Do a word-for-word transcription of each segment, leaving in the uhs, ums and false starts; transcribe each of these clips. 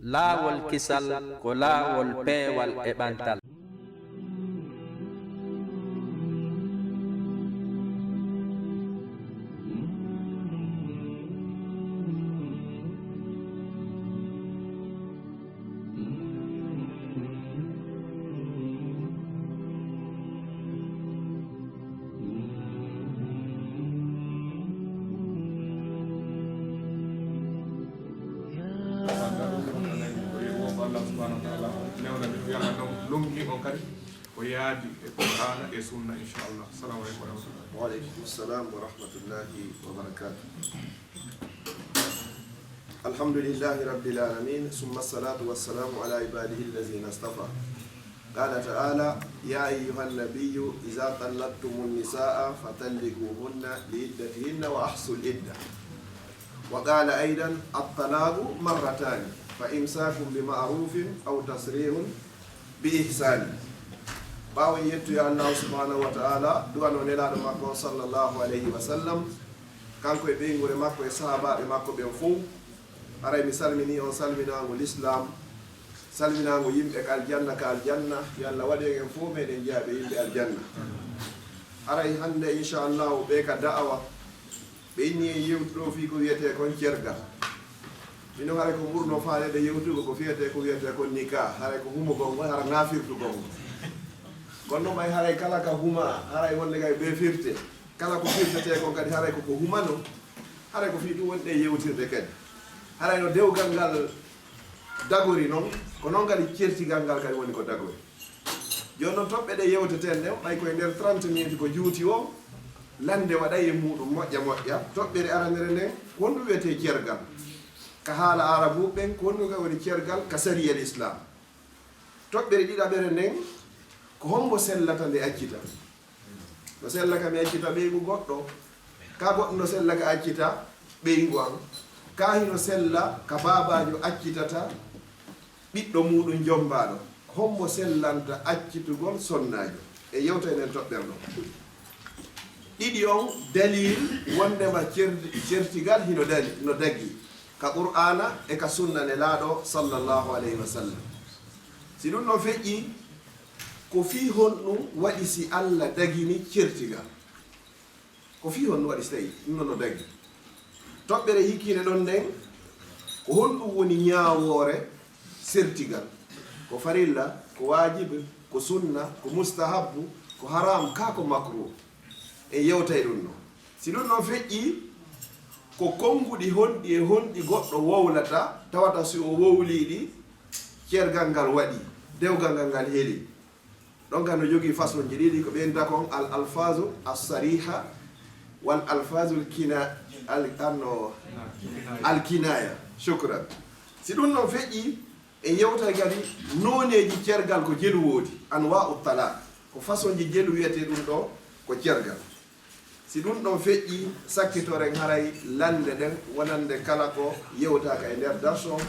Laawol kisal ko laawol peewal e ɓantal. Ko yaadi e Qur'aana e Sunna, inchallah. Assalamu aleykum wa rahmatullah. Wa aleykum salam wa rahmatullahi wa barakatuh. الحمد لله رب العالمين، ثم الصلاة والسلام على عباده الذين اصطفى. قال تعالى: يا أيها النبي إذا طلقتم النساء فطلقوهن لعدتهن وأحصوا العدة. وقال أيضا: الطلاق مرتان فإمساك بمعروف أو تسريح بإحسان. Ɓaawo en yettude Allah subhanahu wa ta'ala, du'ano nelaaɗo makko sallallahu alayhi wa sallam, kanko e ɓeynguure makko e sahaabaaɓe makko ɓen fow. Haray mi salminii on salminaango lislaam, salminaango yimɓe ka aljanna, ka aljanna. Yo Allah waɗu en fow meɗen jeyaaɓe yimɓe aljanna. Haray hannde, inchallahu, ɓe ka da'awa, ɓe inni en yewtude ɗoo fii ko wiyetee kon cergal. Mino haray ko ɓurno faaleede yewtugo ko fiyetee, ko wiyetee kon nikaa, haray ko humugol ngol, hara naa firtugol ngol. Kono noon ɓay haray kala ka humaa, haray wonde kay bee firte. Kala ko firtetee kon kadi haray ko ko humanoo, haray ko fii ɗum woni ɗe yewtirde kadi. Haray no dewgal ngal dagori noon, ko noon kadi certigal ngal kadi woni ko dagori. Jooni noon, toɓɓe ɗe yewteten ɗen, ɓay koye nder trente minutes ko juuti o, lannde waɗay e muuɗum moƴƴa moƴƴa. Toɓɓere aranere nden, ko honɗum wiyetee cergal? Ka haala aarabuuɓe ɓen, ko honɗum kay woni cergal ka sariyal Islaam? Toɓɓere ɗiɗaɓere nden, ko hommbo sellata nde accita? No sella ka mi accita ɓeyngu goɗɗo, ka goɗɗo no sella ka accita ɓeyngu an, ka hino sella ka baabaajo accitata ɓiɗɗo muuɗum jommbaaɗo. Hommbo sellanta accitugol sonnaajo? E yewta enen toɓɓere ɗo. Ɗiɗi on dalil wonndema cer-, certigal hino dali, no dagi ka Qur'aana e ka sunna Nelaaɗo sallallahu alayhi wa sallam. Si ɗum ɗon feƴƴi, ko fii honɗum waɗi si Alla dagini certigal? Ko fii honɗum waɗi si tawi ɗum ɗon no dagi? Toɓɓere hikkiinde ɗon nden, ko honɗum woni ñaawoore sertigal? Ko farilla, ko waajibi, ko sunna, ko mustahabbu, ko haram, kaa ko makruh? En yewtay ɗum ɗon. Si ɗum ɗon feƴƴii, ko konnguɗi honɗi e honɗi goɗɗo wowlata, tawata si o wowlii ɗi, cergal ngal waɗii, dewgal ngal ngal helii? Ɗon kam no jogii façonji ɗiɗi, ko ɓe innta kon al alfazu as sariha wal alfazul kina-, al-, anno, al kinaya. Shukran. Si ɗum ɗon feƴƴii, en yewtay kadi nooneeji cergal ko jelu woodi, anwa'u talaq, ko façonji jelu wiyetee ɗum ɗo ko cergal. Si ɗum ɗon feƴƴii, sakkitoren haray lannde nden wonande kala ko yewtaaka e nder darsu on.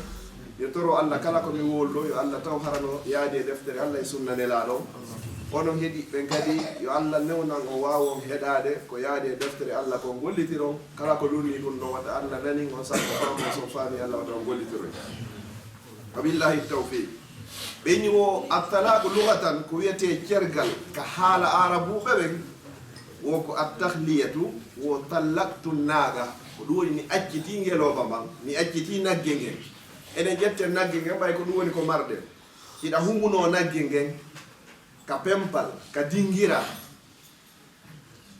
Yo toro Alla kala ko mi wowluɗo, yo Alla taw hara no yaadi e deftere Alla e sunna Nelaaɗo on. Onon heɗiiɓe ɓen kadi, yo Alla newnan on waawon heɗaade ko yaadi e deftere Alla kon, gollitiron kala ko lunnii ɗum ɗon, wata Alla nanin on, sabu faamon, so on faamii Alla wata on gollitiroy. Wa billahi tawfiq. Ɓe inni wo at-talaqu lughatan, ko wiyetee cergal ka haala aarabuuɓe ɓen, wo ko at-tahliyatu, wo tallaqtu naaga, ko ɗum woni mi accitii ngelooba mban, mi accitii nagge ngen. Eɗen ƴetten nagge ngen, ɓay ko ɗum woni ko marɗen. Hiɗa humunoo nagge ngen ka pempal, ka dingira.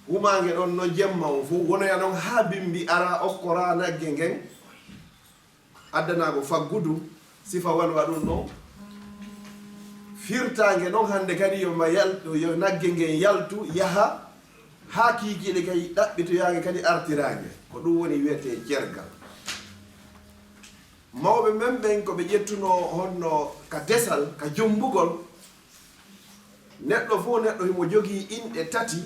Humaange ɗon no jemma on fow, wonoya non haa bimbi ara, okkoraa nagge ngen. Addanaago faggudu, sifa walwa ɗum ɗon. Firtaange non hannde kadi yo ma yal-, yo nagge ngen yaltu, yaha haa kiikiiɗe kay ɗaɓɓitoyaange kadi artiraange. Ko ɗum woni wiyetee cergal. Mawɓe men ɓen ko ɓe ƴettunoo honno ka desal, ka jommbugol. Neɗɗo fow neɗɗo himo jogii inɗe tati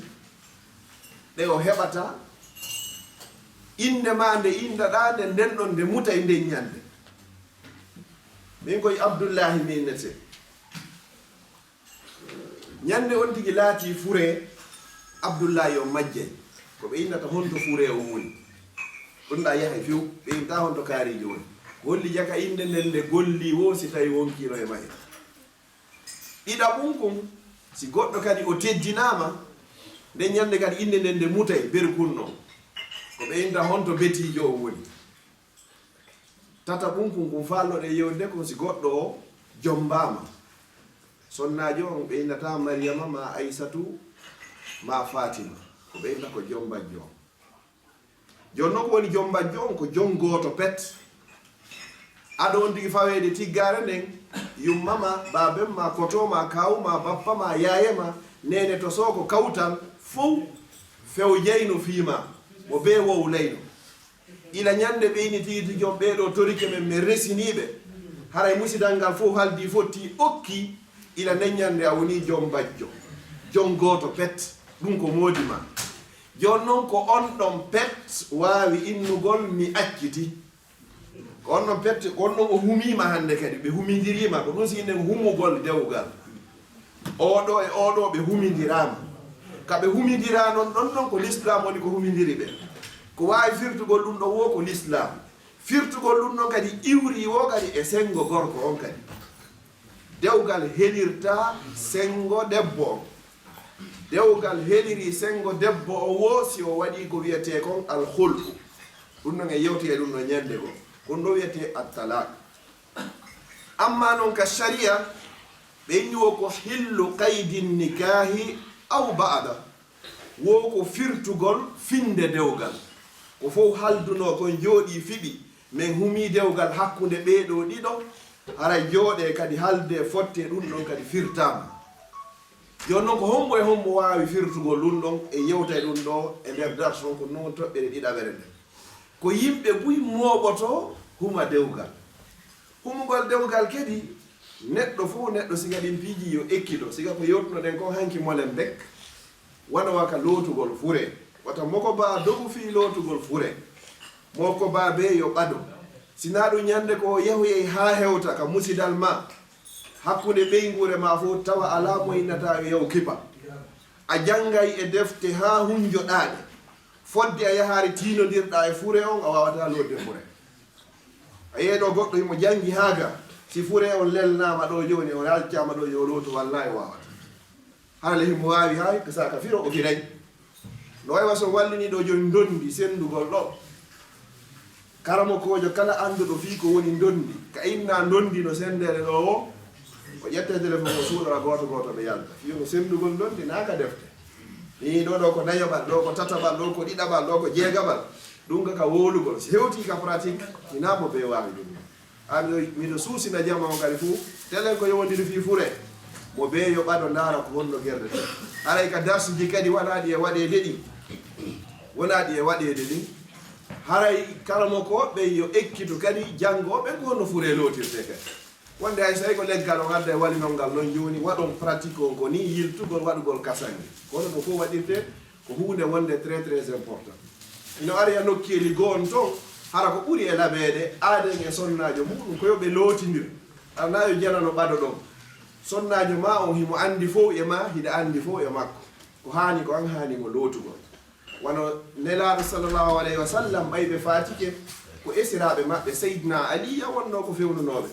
ɗe o heɓata. Innde maa nde inndaɗaa nde, nden ɗon nde mutay nden ñannde. Min koye Abdullaahi mi innetee. Ñannde on tigi laatii furee, Abdullaahi on majjay. Ko ɓe innata honto furee on woni. Ɗum ɗa yahay few, ɓe inntaa honto kaariijo woni. Holli jaka innde nden nde golli woo si tawi wonkiino e mahe. Ɗiɗaɓun kun, si goɗɗo kadi o teddinaama, nden ñannde kadi innde nden nde mutay berkun non. Ko ɓe innta honto betiijo on woni. Tataɓun kun, kun faalnoɗen yewtude kun, si goɗɗo o jommbaama. Sonnaajo on ɓe innata Mariyama maa Aysatu maa Faatima. Ko ɓe innta ko jommbajjo on. Jooni non ko woni jommbajjo on? Ko jom gooto pet. Ado on tigi faweede tiggaare nden, yumma ma, baaben ma, koto ma, kaawu ma, bappa ma, yaaye ma, neene to sooko, kawtal fow fewjayno fii ma, mo bee wowlayno. Ila ñannde ɓe ini tigi tigi on ɓee ɗoo torike men, men resinii ɓe. Haray musidal ngal fow haldi fotti okki, ila nden ñannde a wonii jom bajjo. Jom gooto pet, ɗum ko moodi ma. Jooni non ko on ɗon pet waawi innugol mi acciti. Ko on ɗon pet, ko on ɗon o humiima hannde kadi, ɓe humindiriima, ko ɗum si enen humugol dewgal. Oo ɗoo e oo ɗoo ɓe humindiraama. Ka ɓe humindiraa non ɗon non ko lislaam woni ko humindiri ɓe. Ko waawi firtugol ɗum ɗon woo ko lislaam. Firtugol ɗum ɗon kadi iwri woo kadi e senngo gorko on kadi. Dewgal helirtaa senngo debbo on. Dewgal heliri senngo debbo on woo si o waɗii ko wiyetee kon alhulku. Ɗum ɗon en yewti e ɗum ɗon ñannde goo. Ko ɗum ɗon wiyetee attalak. Amma non ka shari'a, ɓe inni woo ko hillu qaydin nikaahi aw ba'da. Woo ko firtugol finnde dewgal. Ko fow haldunoo kon jooɗii fiɓi, men humii dewgal hakkunde ɓee ɗoo ɗiɗo, hara jooɗee kadi haldee fottee ɗum ɗon kadi firtaama. Jooni non ko hombo e hombo waawi firtugol ɗum ɗon e yewta e ɗum ɗoo e nder darsu on ko non toɓɓere ɗiɗaɓere nden. Ko yimɓe buy mooɓotoo huma dewgal. Humugol dewgal kadi, neɗɗo fow neɗɗo siga ɗin piiji yo ekkito, siga ko yewtunoɗen kon hanki Molenbeek, wano waka lootugol fure, wata moko baa dogu fii lootugol fure, moko baa bee yo ɓado, si naa ɗum ñannde ko o yahoyay haa hewta ka musidal ma, hakkunde ɓeynguure ma fow tawa alaa mo innataa yo yahu kipa. A janngay e defte haa hunjoɗaa ɗe, fodde a yahaare tiinondirɗaa e fure on, a waawataa lootde fure. A yeeɗo goɗɗo himo janngi haa ga, si fure on lelnaama ɗoo jooni, on alcaama ɗoo yo lootu, wallaahi waawata. Hara le himo waawi haay, ko saka firo o firay. No waywa so wallini ɗoo jooni ndondi senndugol ɗoo. Karamokoojo kala annduɗo fii ko woni ndondi, ka inna ndondi no senndere ɗoo woo, o ƴetta téléphone o suuɗora gooto gooto ɓe yalta. Fii no senndugol ndondi naa ka defte. Nii ɗoo ɗoo ko nayoɓal, ɗoo ko tataɓal, ɗoo ko ɗiɗaɓal, ɗoo ko jeegaɓal. Ɗum ka, ka wowlugol. Si hewtii ka pratique, hinaa mo bee waawi ɗum. An ɗoo, miɗo suusina jamaa on kadi fuu, telen ko yowondiri fii fure. Mo bee yo ɓado ndaara ko honno gerde ɗen. Haray ka darsuji kadi wonaa ɗi e waɗeede ɗin. Wonaa ɗi e waɗeede ɗin. Haray karamokooɓe ɓen yo ekkitu kadi janngooɓe ɓen ko honno fure lootirtee kadi. Wonde hay so tawi ko leggal on adda e walinol ngal non jooni, waɗon pratique on ko nii yiltugol, waɗugol kasange. Kono ko fof waɗirtee ko huunde wonde très, très important. Ino ari e nokkeeli goo on ton, hara ko ɓuri e labeede, aaden e sonnaajo muuɗum ko yo ɓe lootindir. Hara naa yo janano ɓado ɗon. Sonnaajo maa on himo anndi fow e maa, hiɗa anndi fow e makko. Ko haani ko an haani mo lootugol. Wano Nelaaɗo sallallahu alayhi wa sallam, ɓay ɓe faatike, ko esiraaɓe maɓɓe, Seydina Aliya wonnoo ko fewnunooɓe.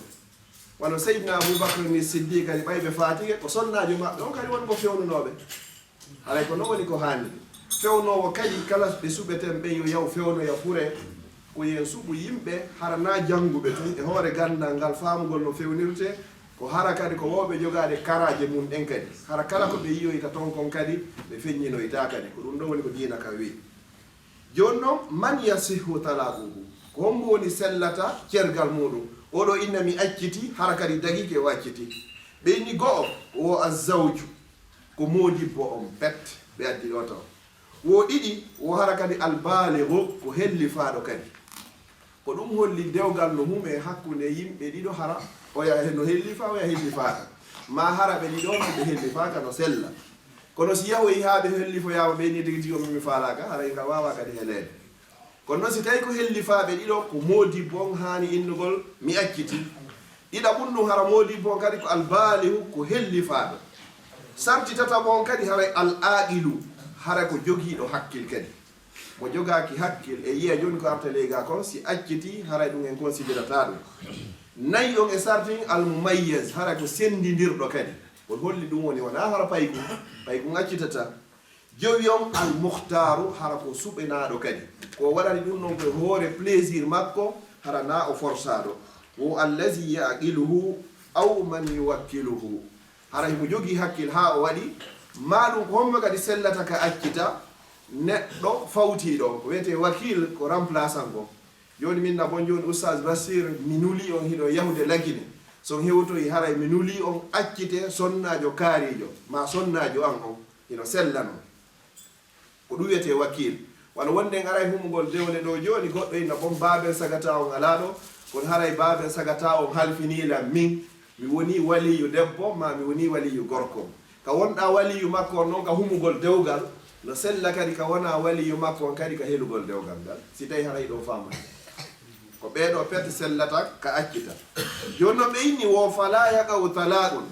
Wano Seydina Abubakar ni Siddiq kadi, ɓay ɓe faatike, ko sonnaajo maɓɓe on kadi woni ko fewnunooɓe. Haray ko non woni ko haani. Fewnoowo kadi, kala ɓe suɓeten ɓen yo yaw fewnoya fure, ko yen suɓu yimɓe hara naa jannguɓe tun, e hoore ganndal ngal, faamugol no fewnirtee, ko hara kadi ko wawɓe jogaade karaaje mum ɗen kadi. Hara kala ko ɓe yiyoyta ton kon kadi, ɓe feññinoyta kadi. Ko ɗum ɗon woni ko diina kan wi'i. Jooni non, man yasihhu talaaquhu? Ko hombo woni sellata cergal muuɗum? Oo ɗoo inna mi acciti, hara kadi dagike o acciti. Ɓe inni go'o, ko wo azzawju, ko moodibbo on pet, ɓe addi ɗoo taw. Wo ɗiɗi, wo hara kadi albaalighu, ko hellifaaɗo kadi. Ko ɗum holli dewgal no hume hakkunde yimɓe ɗiɗo, hara oya he-, no hellifaa, oya hellifaaka. Maa hara ɓe ɗiɗo on ɓe hellifaaka no sella. Kono si yahoyi haa ɓe hellifoyaama, ɓe ni tigi tigi on mi faalaaka, hara ngal waawaa kadi heleede. Kono non si tawi ko hellifaaɓe ɗiɗo, ko moodibbo on haani innugol mi acciti. Ɗiɗaɓun ɗum hara moodibbo on kadi ko albaalihu, ko hellifaaɗo. Sarti tataɓo on kadi haray al aaqilu, hara ko jogiiɗo hakkil kadi. Mo jogaaki hakkil e yiya jooni ko arta ley gaa kon, si accitii, haray ɗum en considerata ɗum. Nayi on e sartin al mumayyaz, haray ko sendindirɗo kadi. Kon holli ɗum woni wonaa hara paykun, paykun accitata. Jowi on al muhtaaru, hara ko suɓenaaɗo kadi. Ko waɗani ɗum ɗon ko e hoore plaisir makko, hara naa o forsaaɗo. Wo allazi ya'qiluhu aw man yuwakkiluhu. Hara himo jogii hakkil haa o waɗi, maa ɗum ko hombo kadi sellata ka accita neɗɗo fawtiiɗo on, ko wiyetee wakiil, ko remplaçant ko. Jooni min na bon jooni Oustaz Basir, mi nulii on hiɗon yahude Lagine. So on hewtoyi haray mi nulii on accite sonnaajo kaariijo, maa sonnaajo an on, hino sella non. Ko ɗum wiyetee wakiil. Wano wonde en aray humugol dewle ɗoo jooni, goɗɗo inna bon baaben sagata on alaa ɗoo, kono haray baaben sagata on halfinii lan min, mi wonii waliyu debbo, maa mi wonii waliyu gorko. Ka wonɗaa waliyu makko on non ka humugol dewgal, no sella kadi ka wonaa waliyu makko on kadi ka helugol dewgal ngal. Si tawi haray ɗoo faamani. Ko ɓee ɗoo pet sellata ka accita. Jooni non ɓe inni wo falaa yaqa'u talaaqun.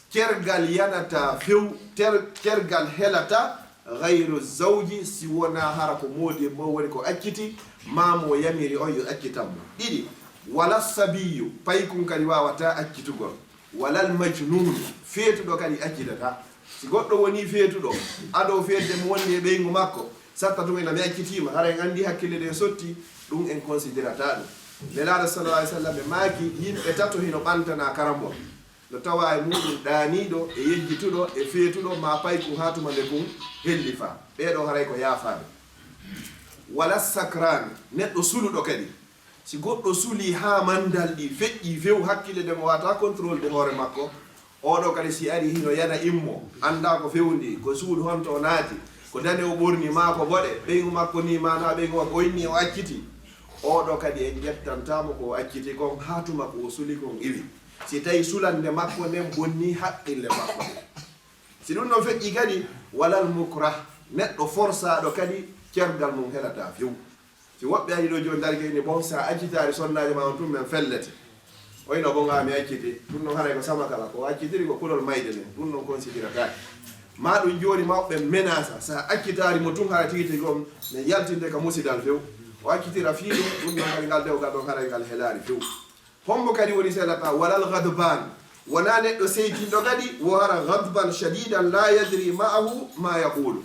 Cergal yanataa few, ter-, cergal helataa gayru zawji, si wonaa hara ko moodibbo woni ko acciti, maa mo yamiri on yo accitan mo. Ɗiɗi, wala sabiyyu, paykun kadi waawataa accitugol. Walal majnuunu, feetuɗo kadi accitataa. Si goɗɗo wonii feetuɗo, adoo feetde mo wonni e ɓeyngu makko, satta tun ena mi accitiima, hara en anndi hakkille ɗen sotti, ɗum en considerataa ɗum. Nelaaɗo sallallahu alayhi wa sallam ɓe maaki, yimɓe tato hino ɓantanaa karambol. No tawaa e muuɗum ɗaaniiɗo e yejjituɗo e feetuɗo maa paykun haa tuma nde kun hellifaa. Ɓee ɗoo haray ko yaafaaɓe. Wala sakraani, neɗɗo suluɗo kadi. Si goɗɗo sulii haa mandalɗi feƴƴii few, hakkille nden o waawataa contrôle de hoore makko, oo ɗoo kadi si arii hino yana immoo, anndaa ko fewndii, ko suudu honto o naati, ko dane o ɓornii maa ko boɗe, ɓeyngu makko nii maa naa ɓeyngu makko, o innii o accitii. Oo ɗoo kadi en ƴettantaa mo ko o accitii kon haa tuma ko o suli kon iwi. Si tawii sulande makko nden bonnii haqqille makko. Si ɗum ɗon feƴƴii kadi, walal mukrah, neɗɗo forsaaɗo kadi, cergal mum helataa few. Si woɓɓe arii ɗoo jooni dari kay ni, bon, si a accitaali sonnaajo maa on tun, men fellete. O ina bon, a mi accitii. Ɗum ɗon haray ko sama kala, ko o accitiri ko kulol mayde nden. Ɗum ɗon considerataake. Maa ɗum jooni mawɓe menaasa, si a accitaali mo tun, haray tigi tigi on, men yaltinde ka musidal few. O accitira fii ɗum, ɗum ɗon kadi ngal dewgal ɗon haray ngal helaali few. Hombo kadi woni sellata? Walal ghadban. Wonaa neɗɗo seytinɗo kadi, wo hara ghadban shadidan la yadri ma'ahu ma yaqulu.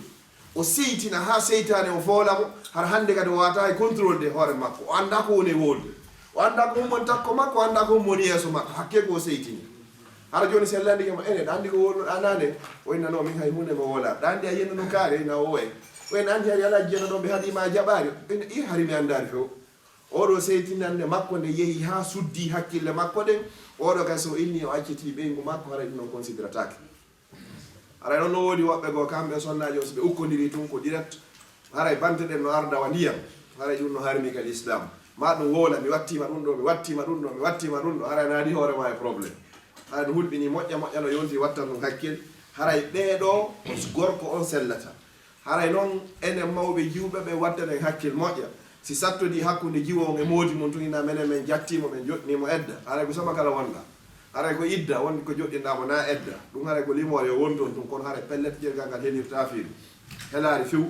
O seytina haa seytaane o foola mo, hara hannde kadi o waawataa e contrôle de hoore makko. O anndaa ko woni e wowlude. O anndaa ko hummoni takko makko, o anndaa ko hummoni yeeso makko. Hakkee ko o seytini. Hara jooni si en landike mo, ene, ɗa anndi ko wowluɗaa naane? O inna, non, min hay huunde mi wowlaali. Ɗa anndi a yiyanno ɗum kaari? O inna, owe. O inna, anndi hari alaa jiyanno ɗon ɓe haɗii ma a jaɓaali? O inna, ih, hari mi anndaali few. Oo ɗoo seytinannde makko nde yehi haa suddii hakkille makko ɗen, oo ɗoo kay so o innii o accitii ɓeyngu makko, haray ɗum ɗon considerataake. Haray noon no woodi woɓɓe goo, kamɓe sonnaaji on, so ɓe ukkondirii tun ko direct, haray bante ɗen no arda wa ndiyam, haray ɗum no harmi ka lislaam. Maa ɗum wowla, mi wattiima ɗum ɗoo, mi wattiima ɗum ɗoo, mi wattiima ɗum ɗoo, haray naadi hoore maa e problème. Haray no hulɓinii moƴƴa moƴƴa, no yonti wattan ɗum hakkil, haray ɓee ɗoo ko gorko on sellata. Haray noon, enen mawɓe jiwɓe ɓe, wattanen hakkil moƴƴa. Si sattodii hakkunde jiwo on e moodi mum tun, ina menen men jattii mo, men joɗɗinii mo edda. Haray ko sama kala wonɗaa. Haray ko idda woni ko joɗɗinɗaa mo, naa edda. Ɗum haray ko limoore yo wondu on tun, kono haray pellet, cergal ngal helirtaa fii ɗum. Helaali few.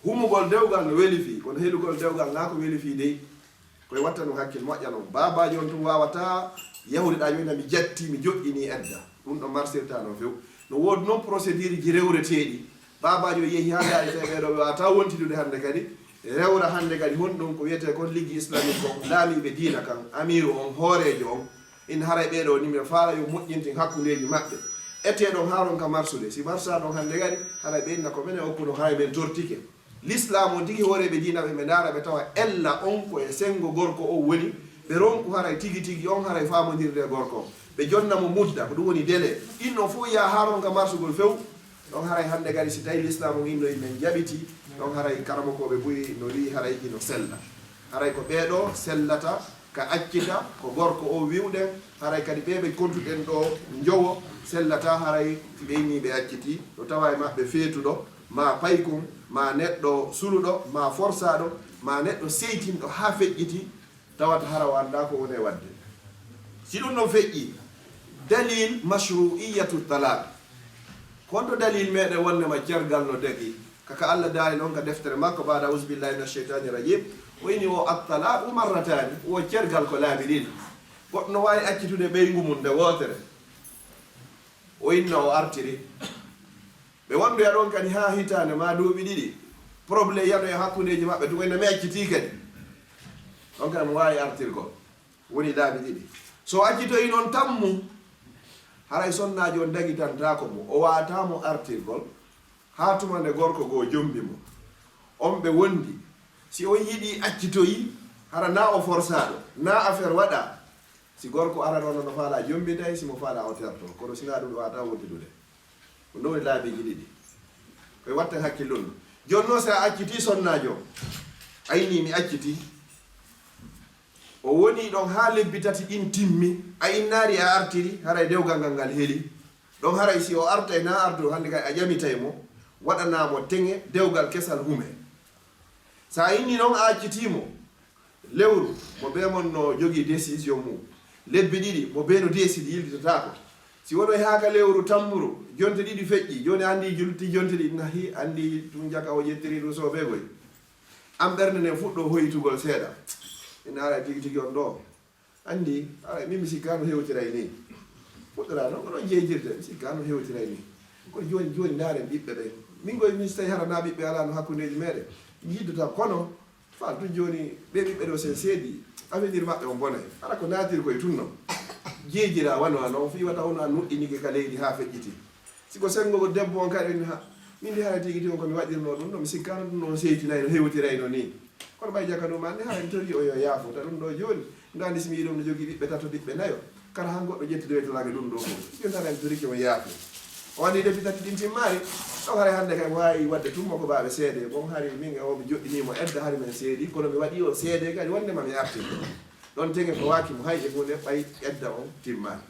Humugol dewgal no weli fii, kono helugol dewgal naa ko weli fii dey. Ko e watta ɗum hakkil moƴƴa non. Baabaajo on tun waawataa yahude ɗaa jooni, mi jattii, mi joɗɗinii edda. Ɗum ɗon marsirtaa non few. No woodi non procédure ji rewreteeɗi. Baabaajo yehi haa ndaari tawi ɓee ɗoo ɓe waawataa wontidude hannde kadi. Rewra hannde kadi honɗum ko wiyetee kon liggi islamique kon, laamiiɓe diina kan, amiiru on, hooreejo on. Ina haray ɓee ɗoo ni, mi faala yo moƴƴintin hakkundeeji maɓɓe. Etee ɗon haa ronka marsude. Si marsaa ɗon hannde kadi, haray ɓe inna ko menen okkuno, haray men tortike. Lislaam on tigi, hooreeɓe diina ɓe, ɓe ndaara, ɓe tawa ella on ko e senngo gorko on woni, ɓe ronku haray tigi tigi on haray faamondirde e gorko on. Ɓe jonna mo mudda, ko ɗum woni délai. Ɗin ɗon fof yaa haa ronka marsugol few. Ɗon haray hannde kadi, si tawii lislaam on innoyi men jaɓitii, ɗon haray karamokooɓe buy no wi'i haray hino sella. Haray ko ɓee ɗoo sellata ka accita, ko gorko o wi'uɗen, haray kadi ɓee ɓe kontuɗen ɗoo njowo sellataa, haray si ɓe innii ɓe accitii, no tawaa e maɓɓe feetuɗo, maa paykun, maa neɗɗo suluɗo, maa forsaaɗo, maa neɗɗo seytinɗo haa feƴƴitii, tawata hara o anndaa ko woni e waɗde. Si ɗum ɗon feƴƴii, dalil mashru'iyatu talaq. Ko honto dalil meɗen wonnde ma cergal no dagi? Kaka Allah daali ɗon ka deftere makko, baada auzu billahi min asheytani rajim, o inni o attalaqu marratani, o cergal ko laabi ɗiɗi. Goɗɗo no waawi accitude ɓeyngu mum nde wootere, o inna o artiri. Ɓe wondoya ɗon kadi haa hitaande ma duuɓi ɗiɗi, problème yano e hakkundeeji maɓɓe, tun o inna mi accitii kadi. Ɗon kadi mo waawi artirgol. Woni laabi ɗiɗi. So accitoyi noon tammu, haray sonnaajo on dagitantaako mo, o waata mo artirgol, haa tuma nde gorko goo jombi mo. On ɓe wondi. Si on yiɗi accitoyi, hara naa o forsaaɗo, naa affaire waɗaa. Si gorko arano no faalaa, jombitay, si mo faalaa o terto. Kono si naa ɗum, o waata wontidude. Ɗum ɗo woni laabiiji ɗiɗi. Koye watten hakkillun. Jooni noon, si a accitii sonnaajo, a inni mi accitii, o woni ɗon haa lebbi tati ɗin timmi, a innaali a artiri, haray dewgal ngal ngal heli. Ɗon haray si o artay naa ardu, hannde kay a ƴamitay mo, waɗanaa mo teŋe, dewgal kesal hume. Si a inni noon a accitii mo, lewru, mo bee mon no jogii décision mum. Lebbi ɗiɗi, mo bee no décide, yiltitataako. Si wonoy haa ka lewru tamburu, jonte ɗiɗi feƴƴi, jooni anndi julti jonte ɗiɗi, nahi, anndi tun jaka o ƴettiri ɗum soobeegoy. An ɓernde nden fuɗɗo hoytugol seeɗa. Ina ara tigi tigi on ɗo. Anndi, ara, min mi sikkaano hewtiray ni. Fuɗɗora noon, ko ɗon jeejirde, mi sikkaano hewtiray ni. Kono jooni, jooni ndaaren ɓiɓɓe ɓen. Min koye min so tawi hara naa ɓiɓɓe alaa no hakkundeeji meeɗen. Mi yiddotaa kono, faal tun jooni, ɓee ɓiɓɓe ɗo sen seedi, avenir maɓɓe on bonay. Hara ko naatirkoy tun non. Jeejira wano a non, fii wata on a nuɗɗinike ka leydi haa feƴƴiti. Si ko senngo debbo on kadi, ha, min de hara tigi tigi on ko mi waɗirno ɗum ɗo, mi sikkaano ɗum noon seytinay no hewtirayno ni. Kono ɓay jaka ɗum anndi hara mi tori o yo yaafo, ta ɗum ɗo jooni. Ndaa ni si mi yiɗum no jogii ɓiɓɓe tato, ɓiɓɓe nayo. Kala han goɗɗo ƴetti doytanaake ɗum ɗo fof. Jooni hara mi torike o yaafo. O anndi de bitati ɗin timmaari. Ɗon haray hannde kay waawi waɗde tun mo ko baaɓe seede. Bon hari min e o mi joɗɗinii mo edda hari men seedi. Kono mi waɗi o seede kadi wonde ma mi arti. Ɗon tege ko waaki mo hay e huunde ɓay edda on timmaari.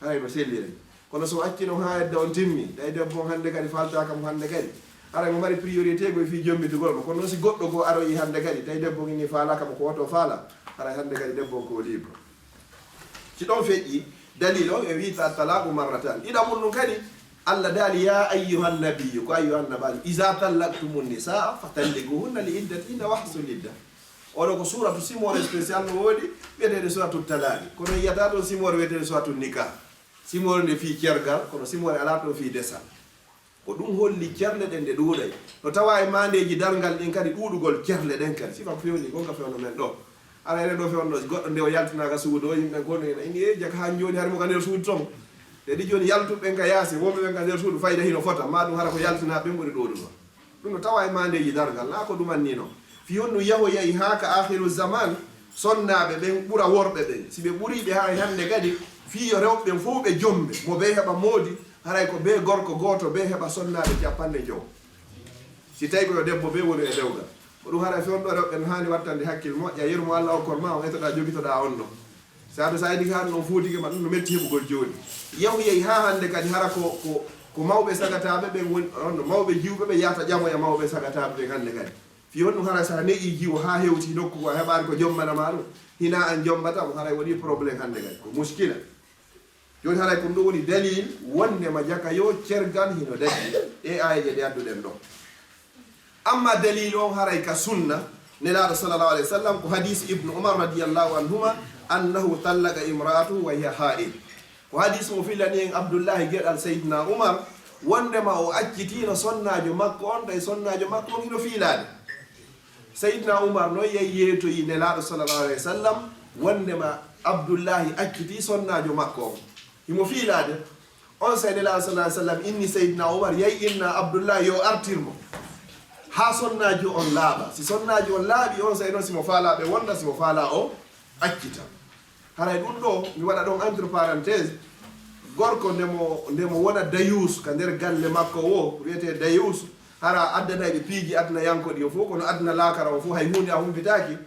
Haray no selliray. Kono so accino haa edda on timmi, tawi debbo on hannde kadi faaltaaka mo hannde kadi. Haray mo mari priorité ko e fii jommitugol mo. Kono noon si goɗɗo goo aroyi hannde kadi, tawi debbo on inni faalaaka mo ko woto faala, haray hannde kadi debbo on ko libre. Si ɗon feƴƴi, dalil on e wiita talaqu marratan. Ɗiɗa mun ɗum kadi, Allah daali, ya ayyuhan nabiyyu, ko ayyuhan nabiyyu, iza tallaqtumun nisaa, fa talliquhunna li iddatihinna wa ahsul idda. Oɗo ko suuratu simoore spécial no woodi, wiyeteende suuratu talaaqi. Kono yiyata ɗon simoore wiyeteende suuratu nikah. Simoore nde fii cergal, kono simoore alaa ɗon fii desal. Ko ɗum holli cerle ɗen ɗe ɗuuɗay. No tawa e maandeeji darngal ɗin kadi ɗuuɗugol cerle ɗen kadi. Sifa ko fewni, gonga fewno men ɗo. Ara enen ɗo fewno, goɗɗo nde o yaltinaaka suudu, o yimɓe kono ina inni, e jaka haa jooni hari mo ka nder suudu ton. Te ɗi jooni yaltuɓe ɓen ka yaasi, wonɓe ɓen ka nder suudu, fayda hino fota, ma ɗum hara ko yaltinaa ɓen ɓuri ɗuuɗugo. Ɗum no tawa e maandeeji darngal, naa ko ɗumanni non. Fii honɗum yahoyay haa ka aakhiru zaman, sonnaaɓe ɓen ɓura worɓe ɓen. Si ɓe ɓurii ɓe haa e hannde kadi, fii yo rewɓe ɓen fof ɓe jombe, mo bee heɓa moodi, haray ko bee gorko gooto bee heɓa sonnaaɓe capanɗe jowo. Si tawi ko yo debbo bee woni e dewgal. Ko ɗum haray fewndo rewɓe no haani wattande hakkil moƴƴa, yeru mo Allah okkor ma, on etoɗaa, jogitoɗaa on ɗon. Saadu Saydi ka ɗum fuutike ma, ɗum no metti heɓugol jooni. Yahu yehi haa hannde kadi hara ko, ko, ko mawɓe sagataaɓe ɓen woni, on no mawɓe jiwɓe ɓe yahata ƴamoya mawɓe sagataaɓe ɓen hannde kadi. Fii honɗum hara so a ne'i jiwo haa hewti nokku ko a heɓaani ko jommana ma ɗum? Hinaa an jombata mo, haray woni problème hannde kadi. Ko muskila. Jooni haray ko ɗum woni dalil wonde ma jaka yo cergal hino daɗi e aayeeje ɗe adduɗen ɗo. Amma dalil on haray ka sunna Nelaaɗo sallallahu alayhi wa sallam ko hadis Ibnu Umar radiyallahu anhuma annahu tallaqa imra'atahu wa hiya haid. Ko hadis mo filani en Abdullahi geɗal Sayyidina Umar wondema o accitiino sonnaajo makko on, tawi sonnaajo makko on hino fiilaade. Sayyidina Umar noon yehi yeetoyi Nelaaɗo sallallahu alayhi wa sallam wondema Abdullahi accitii sonnaajo makko on. Himo fiilaade. On say Nelaaɗo sallallahu alayhi wa sallam inni Sayyidina Umar, yay inna Abdullahi yo artir mo. Haa sonnaajo on laaɓa. Si sonnaajo on laaɓi, on say noon si mo faalaa ɓe wonda, si mo faalaa o accita. Haray ɗum ɗo, mi waɗa ɗon entre parenthèse, gorko nde mo, nde mo wona dayuus ka nder galle makko woo, wiyetee dayuus, hara addanay ɓe piiji aduna yanko ɗi o fof, kono aduna laakara o fof hay huunde a humpitaaki.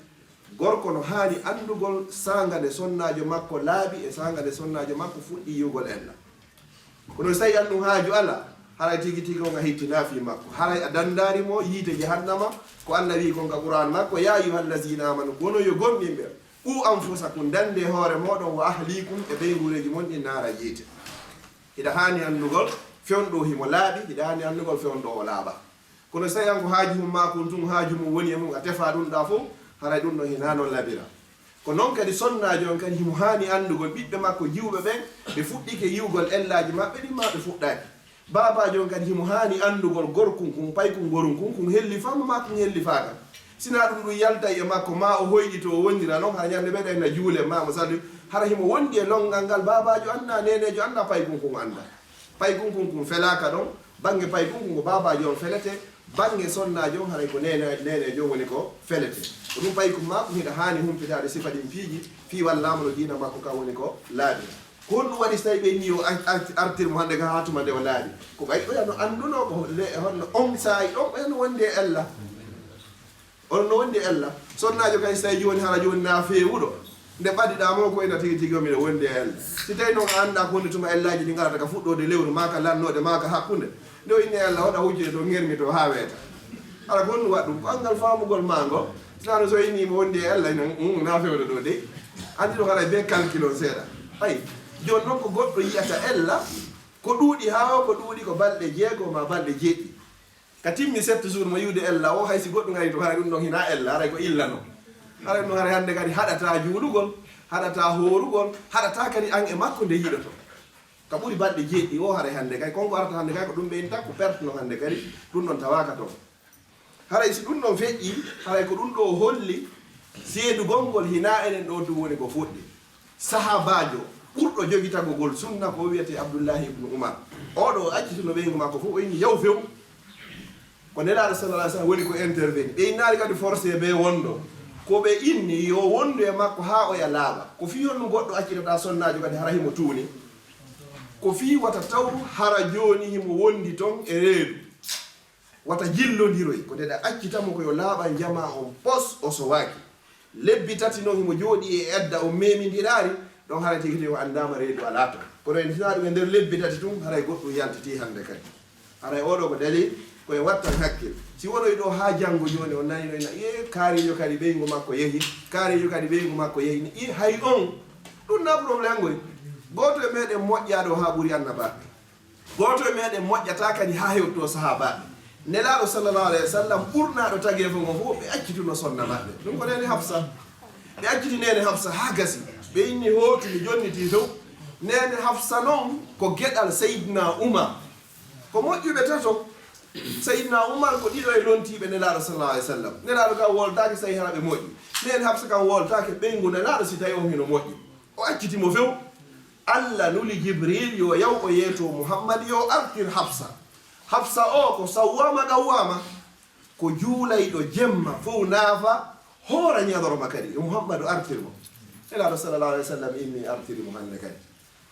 Gorko no haani anndugol saanga nde sonnaajo makko laaɓi e saanga nde sonnaajo makko fuɗɗi yi'ugol enna. Kono si tawi an ɗum haaju alaa, haray tigi tigi on a hittinaa fii makko. Haray a danndaari mo yiite jahannama, ko Allah wi'i kon ka Qur'aan makko, "Yaa ayyuhal laziina aamanu, ko onon yo gomɗinɓe, quu anfusakum, danndee hoore mooɗon, wa ahliikum, e ɓeynguureeji mon ɗin naara yiite." Hiɗa haani anndugol fewndo himo laaɓi, hiɗa haani anndugol fewndo o laaɓaa. Kono so tawi an ko haaju mum maa kon tun, haaju mum woni e mum, a tefaa ɗun ɗaa fow, haray ɗun ɗon hinaa non labira. Ko non kadi sonnaajo on kadi himo haani anndugol ɓiɓɓe makko jiwɓe ɓen, ɓe fuɗɗike yi'ugol ellaaji maɓɓe ɗin maa ɓe fuɗɗaaki. Baabaajo on kadi himo haani anndugol gorkun kun, paykun gorun kun, kun hellifaa maa kun hellifaaka. Si naa ɗun ɗun yaltay e makko, maa o hoyɗito o wondira non, hara ɲande ɓe ɗay na juule maa mo salli, hara himo wondi e lonngal ngal baabaajo anndaa, neeneejo anndaa, paykun kun anndaa. Paykun kun kun felaaka ɗon, bannge paykun kun ko baabaajo on felete, bannge sonnaajo on haray ko neene-, neeneejo on woni ko felete. Ko ɗun paykun maa kun hiɗa haani humpitaade sifa ɗin piiji, fii wallaama no diina makko kan woni ko laaɓi. Ko honɗun waɗi si tawi ɓe inni yo ar-, ar-, artir mo hannde ka haa tuma nde o laaɓi? Ko ɓay oya no anndunoo ko le-, honno on saa'i ɗon oya no wondi e ella. On no wondi e ella. Sonnaajo kay, si tawi jooni hara jooni na feewuɗo, nde ɓadiɗaa mo ko ina tigi tigi o miɗo wondi e ella. Si tawi non a anndaa ko woni tuma ellaaji ɗi ngarata ka fuɗɗoode lewru, maa ka lannoode, maa ka hakkunde, nde o inni ella, hoɗa hujjude ɗo ŋermi to haa weeta. Hara ko honɗun waɗi ɗun? Ko anngal faamugol maa ngol. Si tawi so inni mo wondi e ella, ina, mm, na feewde ɗo dey. Anndi ɗun haray bee calcul on seeɗa. Ay, jooni non ko goɗɗo yi'ata ella, ko ɗuuɗi haa o, ko ɗuuɗi ko balɗe jeego maa balɗe jeeɗiɗi. Ka timmi sept jours mo yi'ude ella o, hay si goɗɗun ari to, haray ɗun ɗon hinaa ella, haray ko illa non. Haray ɗun haray hannde kadi haɗataa juulugol, haɗataa hoorugol, haɗataa kadi an e makko nde yiɗoto. Ka ɓuri balɗe jeeɗiɗi o, haray hannde kay, kon ko arata hannde kay ko ɗun ɓe inta ko perte non hannde kadi, ɗun ɗon tawaaka ton. Haray si ɗun ɗon feƴƴii, haray ko ɗun ɗoo holli seedugol ngol hinaa enen ɗoo tun woni ko fuɗɗi. Sahaabaajo ɓurɗo jogitagol sunna ko wi'etee Abdullahi ibnu Umar. Oo ɗoo accituno ɓeyngu makko fow, o inni, "Yaw few." Ko Nelaaɗo sallallahu alaihi wasallam woni ko interveni. Ɓe innaali kadi forcé ɓe wonde. Ko ɓe inni yo wondu e makko haa oya laaɓa. Ko fii honɗun goɗɗo accitata sonnaajo kadi hara himo tuuni? Ko fii wata taw hara jooni himo wondi ton e reedu. Wata jillondiroy, ko nde ɗa accita mo ko yo laaɓan jamaa on pos, o sowaaki. Lebbi tati non himo jooɗii e edda, on memindiraali, ɗon haray tigi tigi o anndaama reedu alaa ton. Kono en hinaa ɗun e nder lebbi tati tun, haray goɗɗun yaltitii hannde kadi. Haray oo ɗoo ko dalil, ko en wattan hakkil. Si wonoy ɗoo haa janngo jooni, on nanii no ina, "Ee, kaariijo kadi ɓeyngu makko yehi, kaariijo kadi ɓeyngu makko yehi." Ni, "Ee, hay on, ɗun na problème ngoy." Gooto e meɗen moƴƴaa ɗoo haa ɓuri annabaaɓe. Gooto e meɗen moƴƴataa kadi haa hewtoo sahaabaaɓe. Nelaaɗo sallallahu alayhi wa sallam, ɓurnaaɗo tageefo ngon fow, ɓe accituno sonna maɓɓe. Ɗun ko neene Hafsa. Ɓe acciti neene Hafsa haa gasi. Ɓe inni hootu, mi jonnitii few. Neene Hafsa non ko geɗal Sayyidina Umar. Ko moƴƴuɓe tato. Sayyidina Umar ko ɗiɗo e lontiiɓe Nelaaɗo sallallahu alayhi wa sallam. Nelaaɗo kan woltaaki, so tawi hara ɓe moƴƴi. Neene Hafsa kan woltaaki ɓeyngu Nelaaɗo, si tawi on hino moƴƴi. O acciti mo few. Alla nuli Jibril yo yaw o yeeto Muhammad yo artir Hafsa. Hafsa o ko sawwama qawwama, ko juulayɗo jemma fow naafa, hoora ɲalorma kadi, yo Muhammadu artir mo. Nelaaɗo sallallahu alaihi wasallam inni artiri mo hannde kadi.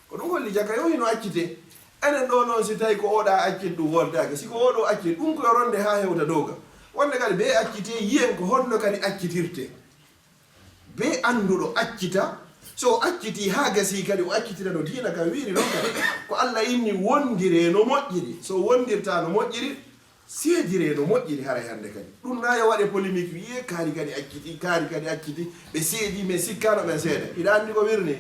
Ko ɗun holli jaka yo hino accite. Enen ɗoo non si tawi ko oo ɗaa accit ɗun woltaaki, si ko oo ɗoo accit ɗun ko yo ronde haa hewta dow ga. Wonde kadi bee accite yiyen ko honno kadi accitirte. Bee annduɗo accita, so o accitii haa gasii kadi, o accitira no diina kan wi'iri non kadi. Ko Alla inni wondiree no moƴƴiri, so wondirtaa no moƴƴiri, seediree no moƴƴiri haray hannde kadi. Ɗun na yo waɗe polémique, wi'ee kaari kadi accitii, kaari kadi accitii, ɓe seedii, mais sikkaano ɓen seede. Hiɗa anndi ko wirnii?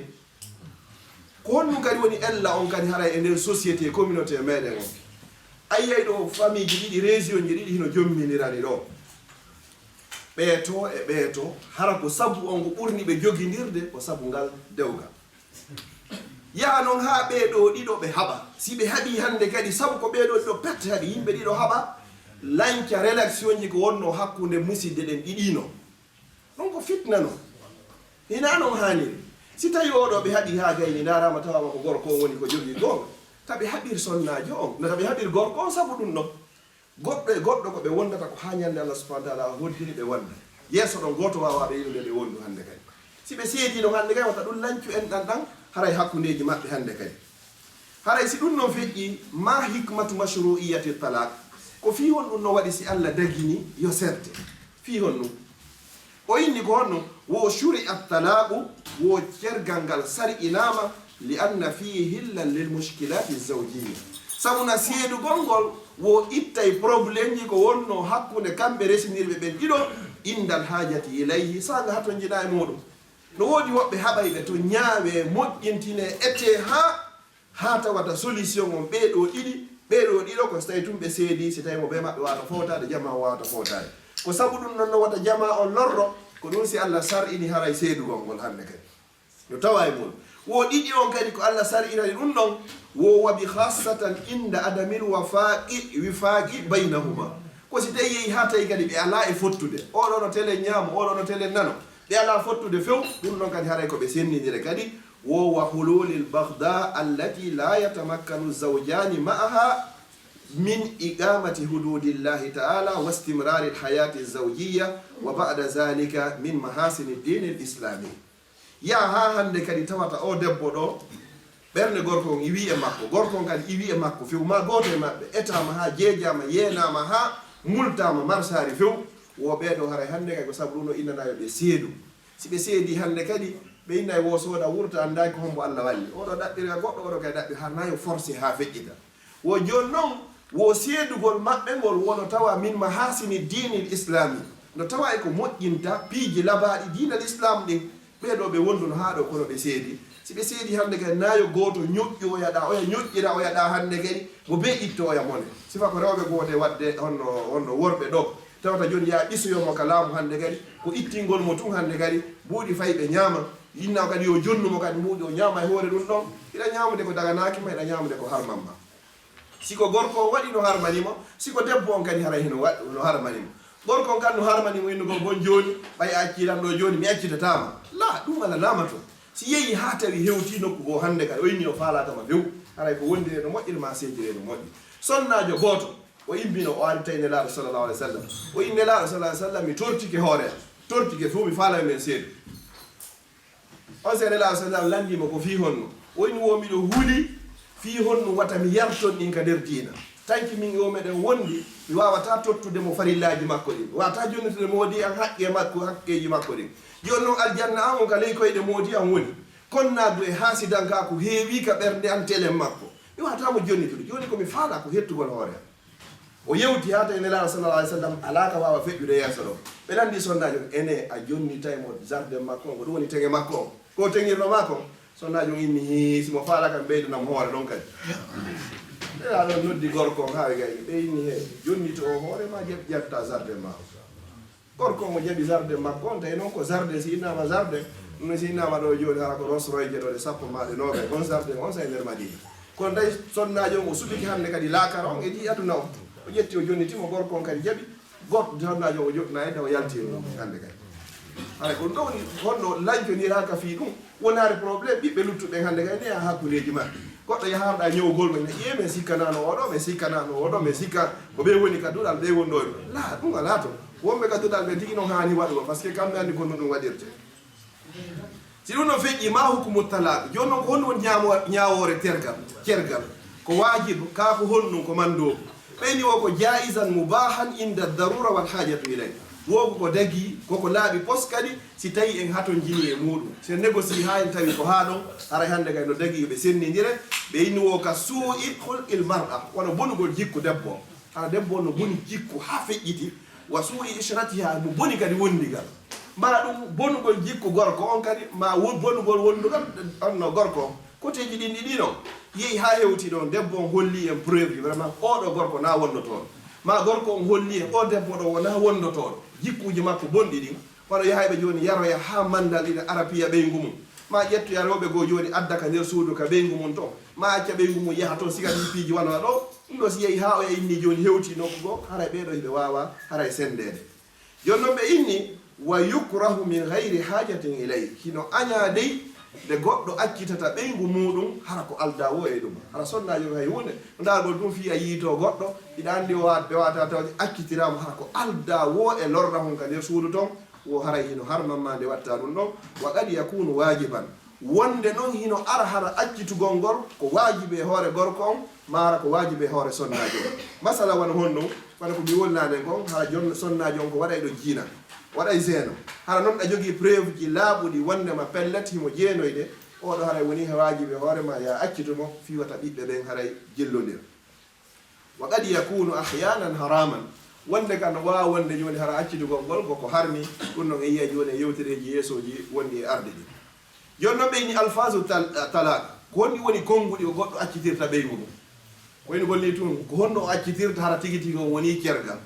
Ko honɗun kadi woni ella on kadi haray e nder société, communauté meɗen on? A yi'ay ɗoo famille ji ɗiɗi, région ji ɗiɗi hino jomminirani ɗoo. Ɓee to e ɓee to, hara ko sabu on ko ɓurni ɓe jogindirde, ko sabu ngal dewgal. Yaha non haa ɓee ɗoo ɗiɗo ɓe haɓa. Si ɓe haɓii hannde kadi, sabu ko ɓee ɗoo ɗiɗo pet haɗi, yimɓe ɗiɗo haɓa, lanca relation ji ko wonnoo hakkunde musidɓe ɗen ɗiɗi non. Ɗun ko fitna non. Hinaa non haaniri. Si tawii oo ɗoo ɓe haɓii haa gayni, ndaaraama tawaama ko gorko on woni ko jogii goonga, ta ɓe haɓir sonnaajo on, no ta ɓe haɓir gorko on sabu ɗun non. Goɗɗo e goɗɗo ko ɓe wondata ko haa ɲande Allah subhanahu wa ta'ala hoddiri ɓe wonda. Yeeso ɗon gooto waawaa ɓe yi'ude ɓe wondu hannde kadi. Si ɓe seedii non hannde kadi, wata ɗun lancu enɗan ɗan, haray hakkundeeji maɓɓe hannde kadi. Haray si ɗun non feƴƴii, ma hikmatu mashru'iyyati talaq? Ko fii honɗun no waɗi si Allah dagini yo serte? Fii honɗun? O inni ko honno, wo shuri'a talaqu, wo cergal ngal sari'inaama, li anna fihi hillan lil mushkilati zawjiyya. Sabu na seedugol ngol wo ittay problème ji ko wonnoo hakkunde kamɓe resindirɓe ɓen ɗiɗo, indal haajati ilayhi, saanga hatonjinaa e muuɗum. No woodi woɓɓe haɓayɓe to ɲaawee, moƴƴintinee, etee haa, haa tawata solution on ɓee ɗoo ɗiɗi Ɓee ɗoo ɗiɗo ko so tawii tun ɓe seedii, si tawii mo bee maɓɓe waawata fowtaade, jamaa o waawata fowtaade. Ko sabu ɗun non no wata jamaa on lorro, ko ɗun si Allah sar'ini haray seedugol ngol hannde kadi. No tawaa e mun. Wo ɗiɗi on kadi ko Allah sar'inani ɗun ɗon, wo wa bi khassatan inda adamil wafaqi, wifaqi baynahuma. Ko si tawii yehi haa tawi kadi ɓe alaa e fottude. Oo ɗoo no telen ñaamo, oo ɗoo no telen nano. Ɓe alaa fottude few, ɗun ɗon kadi haray ko ɓe sennindire kadi. Wo wa hululil baghda allati la yatamakkanu zawjani ma'aha min iqamati hududillahi ta'ala wa istimraril hayati zawjiyya wa ba'da zalika min mahasini dinil islami. Yaa haa hannde kadi tawata oo debbo ɗoo, ɓernde gorko on iwii e makko, gorko on kadi iwii e makko few, maa gooto e maɓɓe etaama haa jeejaama, yeenaama haa multaama marsaari few, wo ɓee ɗoo haray hannde kadi ko sabu ɗun o innanaa yo ɓe seedu. Si ɓe seedii hannde kadi, ɓe inna e wo sooda wurta anndaaki ko hombo Allah walli. Oo ɗoo ɗaɓɓira goɗɗo, oo ɗoo kadi ɗaɓɓi, hara na yo forcé haa feƴƴita. Wo jooni non, wo seedugol maɓɓe ngol wo no tawa min mahasini dinil islami. No tawa e ko moƴƴinta piiji labaaɗi diina l'islam ɗin. Ɓee ɗoo ɓe wonduno haa ɗoo kono ɓe seedi. Si ɓe seedi hannde kadi na yo gooto ñoƴƴoya ɗaa, oya ñoƴƴira oya ɗaa hannde kadi, mo bee ittoya mone. Sifa ko rewɓe gooto e waɗde honno, honno worɓe ɗoo. Tawata jooni yaa ɓisoyo mo ka laamu hannde kadi, ko ittingol mo tun hannde kadi, mbuuɗi fay ɓe ñaama. Inna o kadi yo jonnu mo kadi mbuuɗi o ñaama e hoore ɗun ɗon. Hiɗa ñaamude ko daganaaki ma, hiɗa ñaamude ko harman ma. Si ko gorko on waɗi no harmani mo, si ko debbo on kadi haray hino waɗ-, no harmani mo. Gorko on kadi no harmani mo innugol bon jooni, ɓay a accii lan ɗoo jooni, mi accitataa ma. Laa, ɗun alaa ma ton. Si yehi haa tawi hewtii nokku goo hannde kadi, o inni o faalaaka ma few, haray ko wondiree no moƴƴi, no maa seediree no moƴƴi. Sonnaajo gooto, o immino, o ari tawi Nelaaɗo sallallahu alaihi wasallam. O inni, Nelaaɗo sallallahu alaihi wasallam, mi tortike hoore am. Tortike few, mi faalay men seedu. On sene la sallam lanndii mo ko fii honno. O inni wo miɗo huli fii honno wata mi yarton ɗin ka nder diina. Tanki min e o meɗen wondi, mi waawataa tottude mo farillaaji makko ɗin. Mi waawataa jonnitude moodi an haqqe makko, haqqeeji makko ɗin. Jooni non aljanna an on ka ley koyɗe moodi an woni. Konnaagu e haasidankaaku heewii ka ɓernde an telen makko. Mi waawataa mo jonnitude. Jooni ko mi faalaa ko hettugol hoore an. O yewti haa tawi Nelaaɗo sallallahu alaihi wasallam alaa ka waawa feƴƴude yeeso ɗon. Ɓe lanndii sonnaajo on, ene a jonnitay mo jardin makko on, ko ɗum woni teŋe makko on. Ko teŋirno maa kon? Sonnaajo on inni, hii, si mo faala kam ɓeydanam hoore ɗon kadi. Nelaaɗo on noddi gorko on haa ɓe gayni. Ɓe inni, he, jonnito o hoore maa, jeb-, ƴetta jardin maa on. Gorko on o jaɓi jardin makko on, tawi noon ko jardin, si innaama jardin, ɗum si innaama ɗo jooni hara ko Rolls Royce ɗo ɗe sappo maa ɗe noogay, on jardin on sa e nder Madina. Kono tawi sonnaajo on o suɓike hannde kadi laakara on e ɗi aduna on. O ƴetti o jonniti mo, gorko on kadi jaɓi, goɗɗo sonnaajo on o joɗɗinaa e o yalti e mum hannde kadi. Haray ko ɗum ɗo woni honno lanconiraaka fii ɗum, wonaade problème ɓiɓɓe luttuɓe ɓen hannde kadi ne haa hakkundeeji maɓɓe. Goɗɗo yahaarɗa ñawgol mo ina ƴee, min sikkanaano oo ɗo, min sikkanaano oo ɗo, min sikka ko ɓe woni ka duɗal, ɓe woni ɗo. Laa, ɗum alaa toon. Wonɓe ka duɗal ɓen tigi noon haani waɗugol, parce que kamɓe anndi ko no ɗum waɗirte. Si ɗum no feƴƴi, ma hukumu talaq? Jooni noon ko honɗum woni ñaamo-, ñaawoore tergal, cergal? Ko waajibu, kaa ko honɗum ko manndoobu? Ɓeyni o ko jaizan mubahan inda darura wal hajatu ilay. Woo ko ko dagii, ko ko laaɓi pos kadi, si tawi en hatonjini e muuɗum. Si en négocier haa en tawi ko haa ɗon, haray hannde kay no dagii yo ɓe senndindire. Ɓeyni o ka suu'i khulqil mar'a, wano bonugol jikku debbo. Hara debbo on no boni jikku haa feƴƴiti, wa suu'i ishratiha, mo boni kadi wondigal. Maa ɗum bonugol jikku gorko on kadi, maa wo-, bonugol wondugal on no gorko on. Koteeji ɗin ɗiɗi non, yehi haa hewti ɗon, debbo on holli en preuve ji, vraiment, oo ɗoo gorko na wondotooɗo. Maa gorko on holli en, oo debbo ɗoo wonaa wondotooɗo. Jikkuuji makko bonɗi ɗin, wano yahayɓe jooni yaroya haa manndal ina ara piya ɓeyngu mum. Maa ƴettoya rewɓe goo jooni adda ka nder suudu ka ɓeyngu mum ton. Maa acca ɓeyngu mum yaha ton, siga ɗin piiji wano ɗo. Ɗum ɗo si yehi haa oya inni jooni hewti nokku goo, haray ɓee ɗoo hiɓe waawa haray senndeede. Jooni non ɓe inni, wa yukrahu min ghayri hajatin ilay. Hino añaa dey nde goɗɗo accitata ɓeyngu muuɗum, hara ko aldaa woo e ɗum. Hara sonnaajo hay huunde, no ndaargol ɗum fii a yiitoo goɗɗo, hiɗa anndi o wa-, ɓe waata tawde accitiraama, hara ko aldaa woo e lorra hon ka nder suudu ton, wo haray hino harman ma nde watta ɗum ɗon. Wa qad yakunu wajiban. Wonde non hino ara hara accitugol ngol ko waajibi e hoore gorko on, maa hara ko waajibi e hoore sonnaajo on. Masala wano honno, wano ko mi wolnaade kon, hara jon-, sonnaajo on ko waɗayɗo jiina, waɗay zeeno. Hara non ɗa jogii preuve ji laaɓuɗi wonde ma pellet himo jeenoyde, oo ɗoo haray woni he waajibi e hoore ma, yaa accitu mo, fii wata ɓiɓɓe ɓen haray jillondir. Wa qad yakunu ahyanan haraman. Wonde ka no waawa wonde jooni hara accitugol ngol ko ko harmi, ɗum non en yiya jooni e yewtereeji yeesooji wonɗi e arde ɗi. Jooni non ɓe inni alfazu tal-, talaq. Ko honɗi woni konnguɗi ko goɗɗo accitirta ɓeyngu mum? Ko ina golli tun, ko honno o accitirta hara tigi tigi on woni cergal?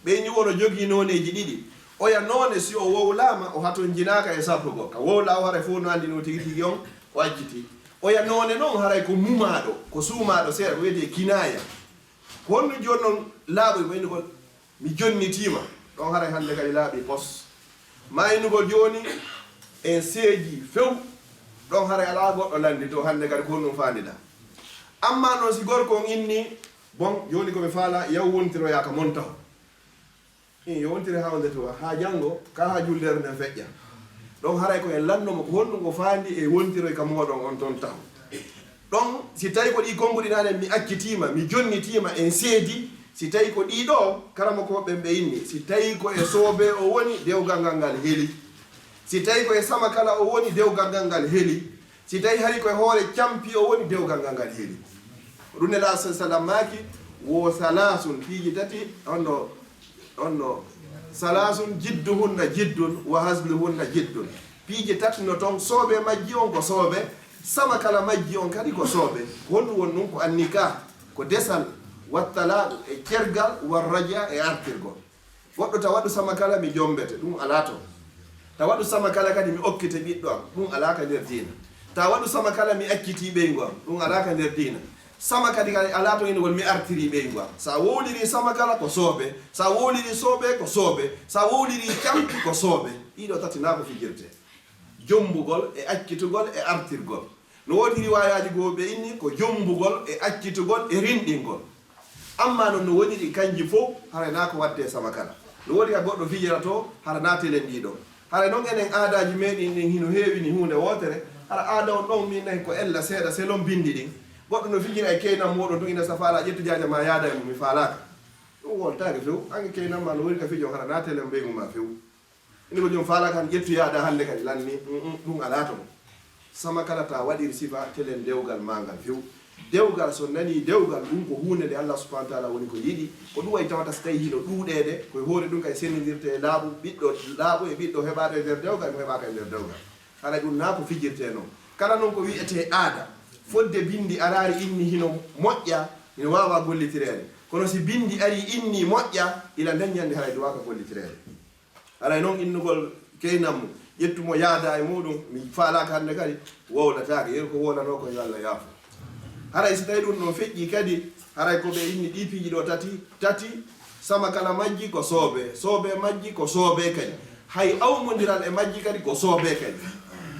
Ɓe inni won o jogii nooneeji ɗiɗi. Oya noone, si o wowlaama, o hatonjinaaka e sartugol. Ka wowlaa o, haray fof no anndi no tigi tigi on o accitii. Oya noone non, haray ko mumaaɗo, ko suumaaɗo seeɗa, ko wiyetee kinaaya. Ko honno jooni non laaɓoy mo innugol, mi jonnitiima? Ɗon haray hannde kadi laaɓi pos. Ma innugol jooni, en seedii few. Ɗon haray alaa goɗɗo lannditoo hannde kadi ko honɗum faandiɗaa. Amma non si gorko on inni, bon, jooni ko mi faalaa, yaw wontiroyaa ka mon taho. Ii, yo wontire haa wonde tuwa, haa janngo, kaa haa juldeere nden feƴƴa. Ɗon haray ko en lanndo mo ko honɗum o faandi e wontiroy ka mooɗon on ton taho. Ɗon, si tawi ko ɗii konnguɗi naane, mi accitiima, mi jonnitiima, en seedi, si tawi ko ɗii ɗoo, karamokooɓe ɓen ɓe inni, si tawi ko e soobee o woni, dewgal ngal ngal heli. Si tawi ko e samakala o woni, dewgal ngal ngal heli. Si tawi hari ko e hoore campi o woni, dewgal ngal ngal heli. Ɗum Nelaaɗo sallallaahu alayhi wa sallam maaki, wo salaasun, piiji tati, honno, honno, salaasun jidduhunna jiddun wa hazluhunna jiddun. Piiji tati no ton, soobee majji on ko soobee, samakala majji on kadi ko soobee. Honɗum woni ɗum? Ko annikaa, ko desal, wa talaaqu e cergal, wa rajaa e artirgol. Goɗɗo ta waɗu samakala, mi jombete, ɗum alaa ton. Ta waɗu samakala kadi, mi okkite ɓiɗɗo am, ɗum alaa ka nder diina. Ta waɗu samakala, mi accitii ɓeyngu am, ɗum alaa ka nder diina. Sama kadi kadi alaa ton innugol, mi artirii ɓeyngu am. Sa wowlirii samakala ko soobee, sa wowlirii soobee ko soobee, sa wowlirii campi ko soobee. Ɗiɗo tati naa ko fijirtee. Jombugol e accitugol e artirgol. No woodi riwaayaaji goo ɓe inni ko jombugol e accitugol e rinɗingol. Amma non no woniri kanji fow, haray naa ko waɗde samakala. No woodi ka goɗɗo fijira to, hara naa telen ɗii ɗon. Haray non enen aadaaji meeɗin ɗin hino heewini huunde wootere, hara aada on ɗon min nahi ko ella seeɗa selon bindi ɗin. Goɗɗo no fijira e keynan muuɗum tun, ina sa faalaa, ƴettu jaaja maa yaada e mum, mi faalaaka. Ɗum woltaaki few, an e keynan maa no woni ka fijo, hara naa telen ɓeyngu maa few. Ina ko jom faala kan ƴettu yaada hannde kadi lanni, mm, mm, ɗum alaa ton. Sama kala ta waɗiri sifa telen dewgal maa ngal few. Dewgal so nanii dewgal, ɗum ko huunde nde Allah subhanahu wa taala woni ko yiɗi. Ko ɗum wayi tawata so tawi hino ɗuuɗeede, ko e hoore ɗum kay sennindirtee laaɓu, ɓiɗɗo laaɓu e ɓiɗɗo heɓaaɗo e nder dewgal, mo heɓaaka e nder dewgal. Hara ɗum naa ko fijirtee non. Kala non ko wi'etee aada, fodde bindi araari inni hino moƴƴa, hino waawa gollitireede. Kono si bindi arii inni moƴƴa, ila nden ñannde haray duwaaka gollitireede. Haray non innugol keynammu, ƴettu mo yaada e muuɗum, mi faalaaka hannde kadi, wowlataake, yeru ko wowlanoo ko yo Allah yaafo. Haray si tawi ɗum ɗon feƴƴii kadi, haray ko ɓe inni ɗii piiji ɗoo tati, tati, sama kala majji ko soobee, soobee majji ko soobee kadi. Hay awmondiral e majji kadi ko soobee kadi.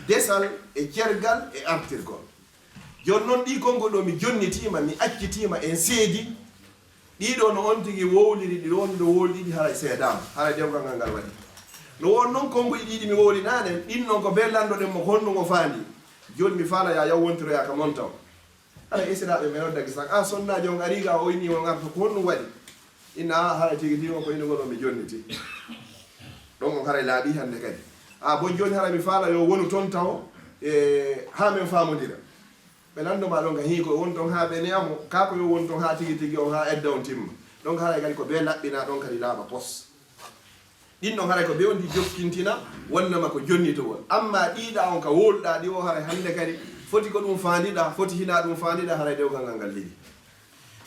Desal e cergal e artirgol. Jooni non ɗii konngol ɗoo mi jonnitiima, mi accitiima, en seedi. Ɗii ɗoo no on tigi wowliri ɗi, woni ɗo wowli ɗi haray seedaama, haray dewgal ngal ngal waɗi. No won non konnguɗi ɗiɗi mi wowli naane, ɗin non ko bee lanndoɗen mo ko honɗum o faandi. Jooni mi faala ya yaw wontiroyaa ka mon taw. Haray esiraaɓe ɓe noddaki san, a sonnaajo on arii ga o inni on arta ko honɗum waɗi? Inna a haray tigi tigi on ko innugol on mi jonniti. Ɗon on haray laaɓii hannde kadi. A bon jooni haray mi faala yo wonu ton taw, e, haa men faamondira. Ɓe lanndo ma ɗon ka hii ko woni ton haa ɓe ne'a mo, kaa ko yo woni ton haa tigi tigi on haa edda on timma. Ɗon haray kadi ko bee laɓɓinaa ɗon kadi laaɓa pos. Ɗin ɗon haray ko bee on ɗi jokkintina wonnama ko jonnitowol. Amma ɗii ɗaa on ka wowluɗaa ɗi o haray hannde kadi foti ko ɗum faandiɗaa, foti hinaa ɗum faandiɗaa, haray dewgal ngal ngal heli.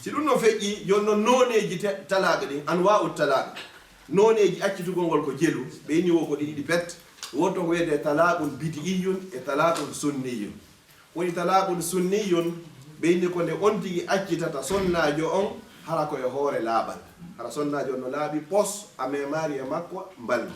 Si ɗum no feƴƴi, jooni non nooneeji te-, talaaq ɗin, anwaa'u talaaq, nooneeji accitugol ngol ko jelu, ɓe inni wo ko ɗi ɗiɗi pet. Won ton ko wiyetee talaaqun bidi'iyyun e talaaqun sunniyyun. Woni talaaqun sunniyyun, ɓe inni ko nde on tigi accitata sonnaajo on hara ko e hoore laaɓal. Hara sonnaajo on no laaɓi pos, a memaali e makko mbalndi.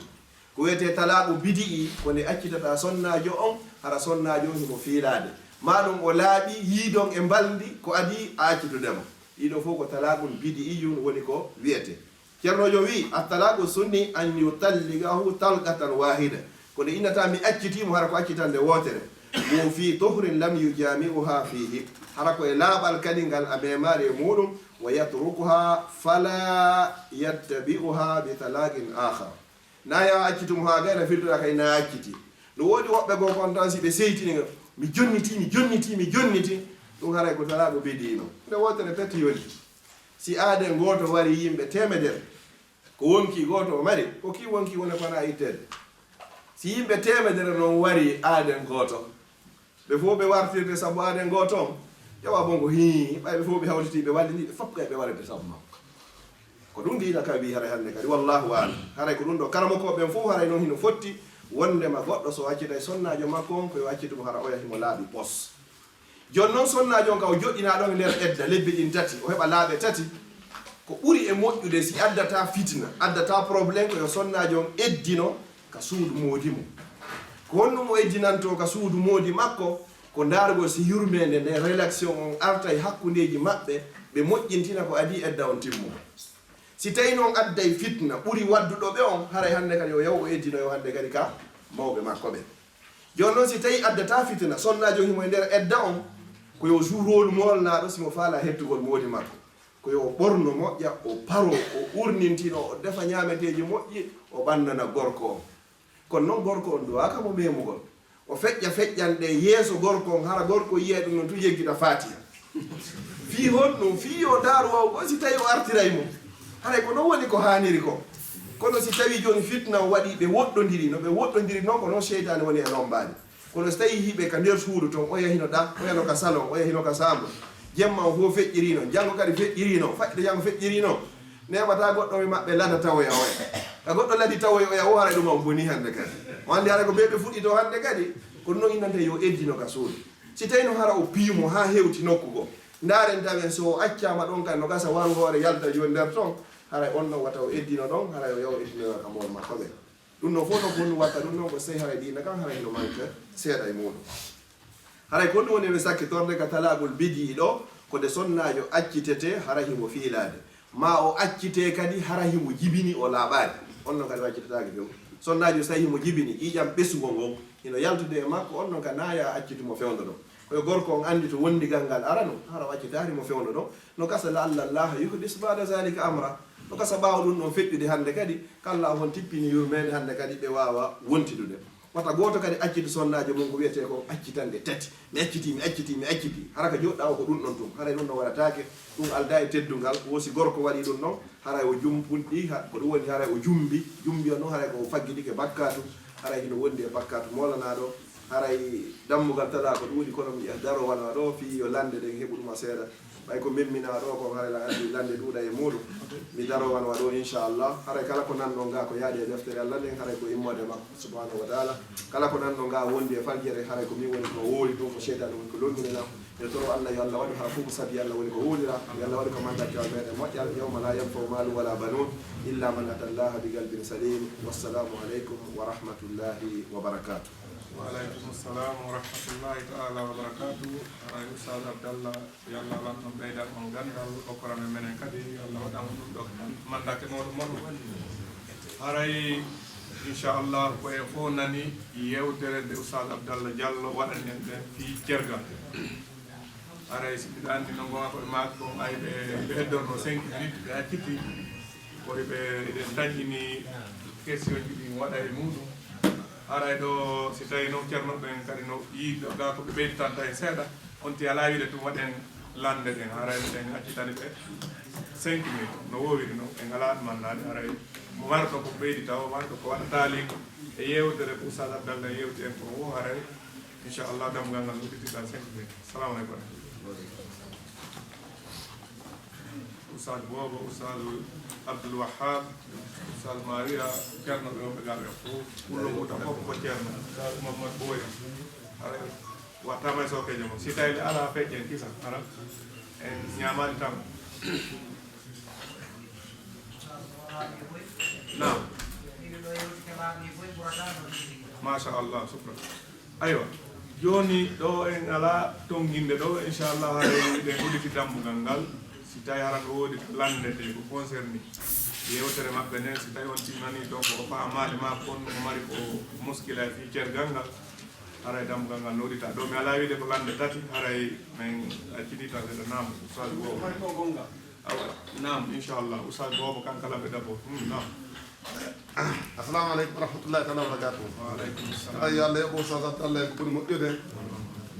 Ko wiyetee talaaqu bidi'i, ko nde accitata sonnaajo on, hara sonnaajo on himo fiilaade. Maa ɗum o laaɓi yiidon e mbalndi ko adii a accitude mo. Ɗii ɗoo fow ko talaaqun bidi'iyyun woni ko wiyetee. Ceernoojo wi'i, "At-talaaqu sunni an yutalliqahu talqatan waahida." Ko nde innata mi accitii mo hara ko accitande wootere. Wo fii tuhrin lam yujaami'uhaa fiihi. Hara ko e laaɓal kadi ngal a memaali e muuɗum, wa yatrukuhaa falaa yattabi'uhaa bi talaaqin aakhar. Na ya accitu mo haa gayna firtuɗaa kay na acciti. No woodi woɓɓe goo kon tan si ɓe seytini nga, "Mi jonniti, mi jonniti, mi jonniti." Ɗum haray ko talaaqu bidi'i non. Nde wootere pet yoni. Si aaden gooto wari yimɓe teemedere, ko wonkii gooto o mari, ko kii wonkii woni ko na itteede. Si yimɓe teemedere non wari aaden gooto, ɓe fow ɓe wartirde sabu aaden gooto on, Ƴewa bongo, hii, ɓay ɓe fof ɓe hawtiti, ɓe wallini, ɓe fof kay ɓe warete sabu makko. Ko ɗum diina ka wi haray hannde kadi, wallahu a'lam. Haray ko ɗum ɗo karamokooɓe ɓen fof haray noon hino fotti wondema goɗɗo so accitay sonnaajo makko on, ko yo accitu mo hara oya himo laaɓi pos. Jooni noon sonnaajo on ka o joɗɗinaa ɗon e nder edda lebbi ɗin tati, o heɓa laaɓe tati. Ko ɓuri e moƴƴude si addata fitna, addata problème, ko yo sonnaajo on eddino ka suudu moodi mum. Ko honɗum o eddinanto ka suudu moodi makko? Ko ndaarugol si yurmeende nde relation on artay hakkundeeji maɓɓe, ɓe moƴƴintina ko adii edda on timmo. Si tawi noon adday fitna ɓuri wadduɗo ɓe on, haray hannde kadi o yaw o eddinoyo hannde kadi ka mawɓe makko ɓe. Jooni noon si tawi addata fitna, sonnaajo himo e nder edda on, ko yo jour rôle moolnaaɗo si mo faala hettugol moodi makko. Ko yo ɓorno moƴƴa, o paro, o urnintino, o defa ñaameteeji moƴƴi, o ɓannana gorko on. Kono noon gorko on duwaaka mo memugol. O feƴƴa feƴƴanɗe yeeso gorko on, hara gorko yiya ɗum noon tun yeggita Faatiha. Fii honɗum? Fii yo ndaaru wawgol si tawi o artiray mo. Haray ko noon woni ko haaniri ko. Kono si tawi jooni fitna o waɗi, ɓe woɗɗondiri, no ɓe woɗɗondiri noon ko noon seytaane woni e lombaade. Kono so tawi hiɓe ka nder suudu ton, oya hino ɗa, oya no ka salon, oya hino ka saambo. Jemma on fof feƴƴirino, janngo kadi feƴƴirino, faƴde janngo feƴƴirino. Neeɓata goɗɗo e maɓɓe lada tawoya oya. Ka goɗɗo ladi tawoya oya o, haray ɗum on boni hannde kadi. O anndi haray ko ɓe ɓe fuɗɗito hannde kadi, ko ɗum noon innante yo eddino ka suudu. Si tawi no hara o piimo haa hewti nokku goo, ndaaren tawen so o accaama ɗon kadi no gasa waru hoore yalta jooni nder ton, haray on ɗon wata o eddino ɗon, haray o yaw eddinoyo ka mool makko ɓe. Ɗum noon fof noon ko honɗum watta ɗum noon? Ko sey haray diina kan haray no manque seeɗa e muuɗum. Haray ko honɗum woni eɓe sakkitorde ka talaqul bidi ɗo? Ko nde sonnaajo accitete hara himo fiilaade, ma o accite kadi hara himo jibini o laaɓaade. On noon kadi o accitataake few. Sonnaajo so tawi himo jibini, ƴiiƴam ɓesngo ngon hino yaltude e makko, on noon ka naaya accitu mo fewndo ɗon. Ko yo gorko on anndi to wondigal ngal arano, hara o accitaari mo fewndo ɗon. No gasa, la'alla Allaha yuhdis ba'da zalika amra. No gasa ɓaawo ɗum ɗon feƴƴude hannde kadi, kala on tippini yurmeende hannde kadi ɓe waawa wontidude. Wata gooto kadi accitu sonnaajo mum ko wiyetee ko accitanɗe tati. Mi accitii, mi accitii, mi accitii. Hara ka jooɗɗaa o ko ɗum ɗon tun. Haray ɗum ɗon waɗataake, ɗum aldaa e teddungal. Wo si gorko waɗii ɗum ɗon, haray o jumpuɗɗi, ha-, ko ɗum woni haray o jumbi. Jumbi on ɗon haray ko o faggitike bakkaatu, haray hino wondi e bakkaatu moolanaaɗo. Haray dammugal talaa ko ɗuuɗi, kono mi daro wano ɗo fii yo lannde ɗen heɓu ɗum a seeɗa. Ɓay ko memminaa ɗo kon, haray lan anndi lannde ɗuuɗa e muuɗum. Mi daro wano ɗo, inchallah. Haray kala ko nanɗon ga ko yaaɗi e deftere Allah nden, haray ko immorde makko, subhanahu wa taala. Kala ko nanɗon ga wondi e faljere, haray ko min woni ko wooli ɗum, ko seytaane woni ko lonndude lan. Yo toro Allah, yo Allah waɗu hara fof ko sabi Allah woni ko wowlira. Yo Allah waɗu ko manda kewal meɗen moƴƴal. Yawma la yanfa'u malun wala banun illa man ata Allaha bi qalbin salim. Wassalamu aleykum wa rahmatullahi wa barakatuh. Wa aleykum salam wa rahmatullahi taala wa barakatuh. Haray Oustaz Abdallah, yo Allah waɗan on ɓeydan on ganndal, okkoran en menen kadi, yo Allah waɗan on ɗum ɗo mandate mawɗo mawɗo. Haray, inchallah, ko en fof nani yewtere nde Oustaz Abdallah Diallo waɗani en ɗen fii cergal. Haray, si mbiɗa anndi no ngonaa ko ɓe maaki kon, ay, ɓe, ɓe heddorno cinq minutes, ɓe acciti, ko ɓe, eɗen tañƴini question ji ɗin waɗa e muuɗum. Haray ɗo, si tawi noon Ceerno ɓen kadi no yiiɗi ɗo, gaa ko ɓe ɓeyditanta en seeɗa, on ti alaa wiide tun waɗen lannde ɗen, haray miɗen accitani ɓe cinq minutes, no woowiri noon, en alaa ɗumannaade, haray mo marɗo ko ɓeydita o, marɗo ko waɗa taaliq e yeewtere ko Oustaz Abdallah yeewti en kon wo, haray inchallah dammugal ngal udditiɗaa cinq minutes. Salamu aleykum. Oustaz Boobo, Oustaz Abdoul Wahab, Oustaz Mawiya, Ceerno ɓe wonɓe gaa ɓe fof, Pullo Fuuta fof ko Ceerno, Oustaz Mamadou Boya. Haray wattama e sookeejo mum. Si tawi alaa feƴƴen kisa, hara en ñaamaali tan. Naam. Machallah, shukran. Aywa, jooni ɗo en alaa tonnginde ɗo, inchallah, haray eɗen udditi dambugal ngal. Si tawi hara no woodi ko lanndete, ko concerni yewtere maɓɓe nden, si tawi on timmani toon ko o faamaali ma kon, o mari ko muskila e fii cergal ngal, haray dambugal ngal no uddita. Ɗo mi alaa wiide ko lannde tati, haray men acciti tan seeɗa. Naam, Oustaz Boobo. Awa, naam, inchallah. Oustaz Boobo kan kala ɓe dabo. Hmm, naam. Assalamu aleykum wa rahmatullahi taala wa barakatuh. Wa aleykum salam. Ay, yo Allah yoɓu Oustaz Abdallah en ko ɓuri moƴƴude.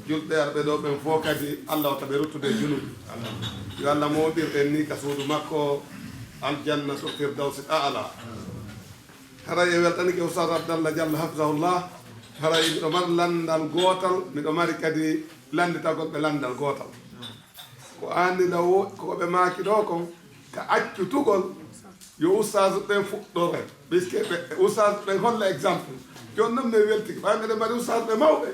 Julɓe arɓe ɗo ɓen fof kadi, Allah watta ɓe ruttude e junuubi. Yo Allah mawɗir en ni ka suudu makko, aljanna so firdawsi a'la. Haray e weltanike Oustaz Abdallah Diallo, hafizahullah. Haray miɗo mari lanndal gootal, miɗo mari kadi lannditagol ɓe lanndal gootal. Ko anndi law wooɗi ko ɓe maaki ɗoo kon, ka accutugol, yo ustaas ɓen fuɗɗoro. Puisque ɓe, ustaas ɓen holla exemple. Jooni non min weltike, ɓay meɗen mari ustaas ɓe mawɓe.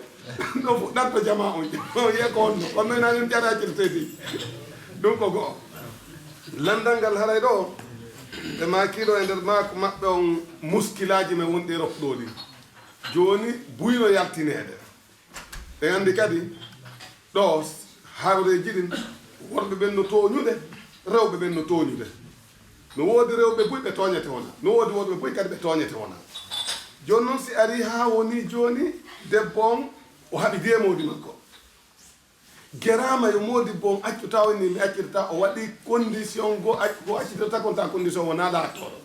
No fuɗɗanto jamaa on. On yiya ko honno. Kono non ina en jara accirteeɗi. Ɗum ko go'o. Lanndal ngal haray ɗoo, ɓe maaki ɗoo e nder maaku maɓɓe on muskilaaji men wonɗi e rokkuɗo ɗin. Jooni buy no yaltineede. Ɓe anndi kadi ɗoo hawreeji ɗin, worɓe ɓen no tooñude, rewɓe ɓen no tooñude. No woodi rewɓe buy ɓe tooñete wona, no woodi worɓe buy kadi ɓe tooñete wona. Jooni non si arii haa wonii jooni debbo on o haɓidii e moodi makko. Geraama yo moodibbo on accu taw ni mi accirta, o waɗii condition go ac-, go accitirta kon, ta condition wonaa laattooɗo.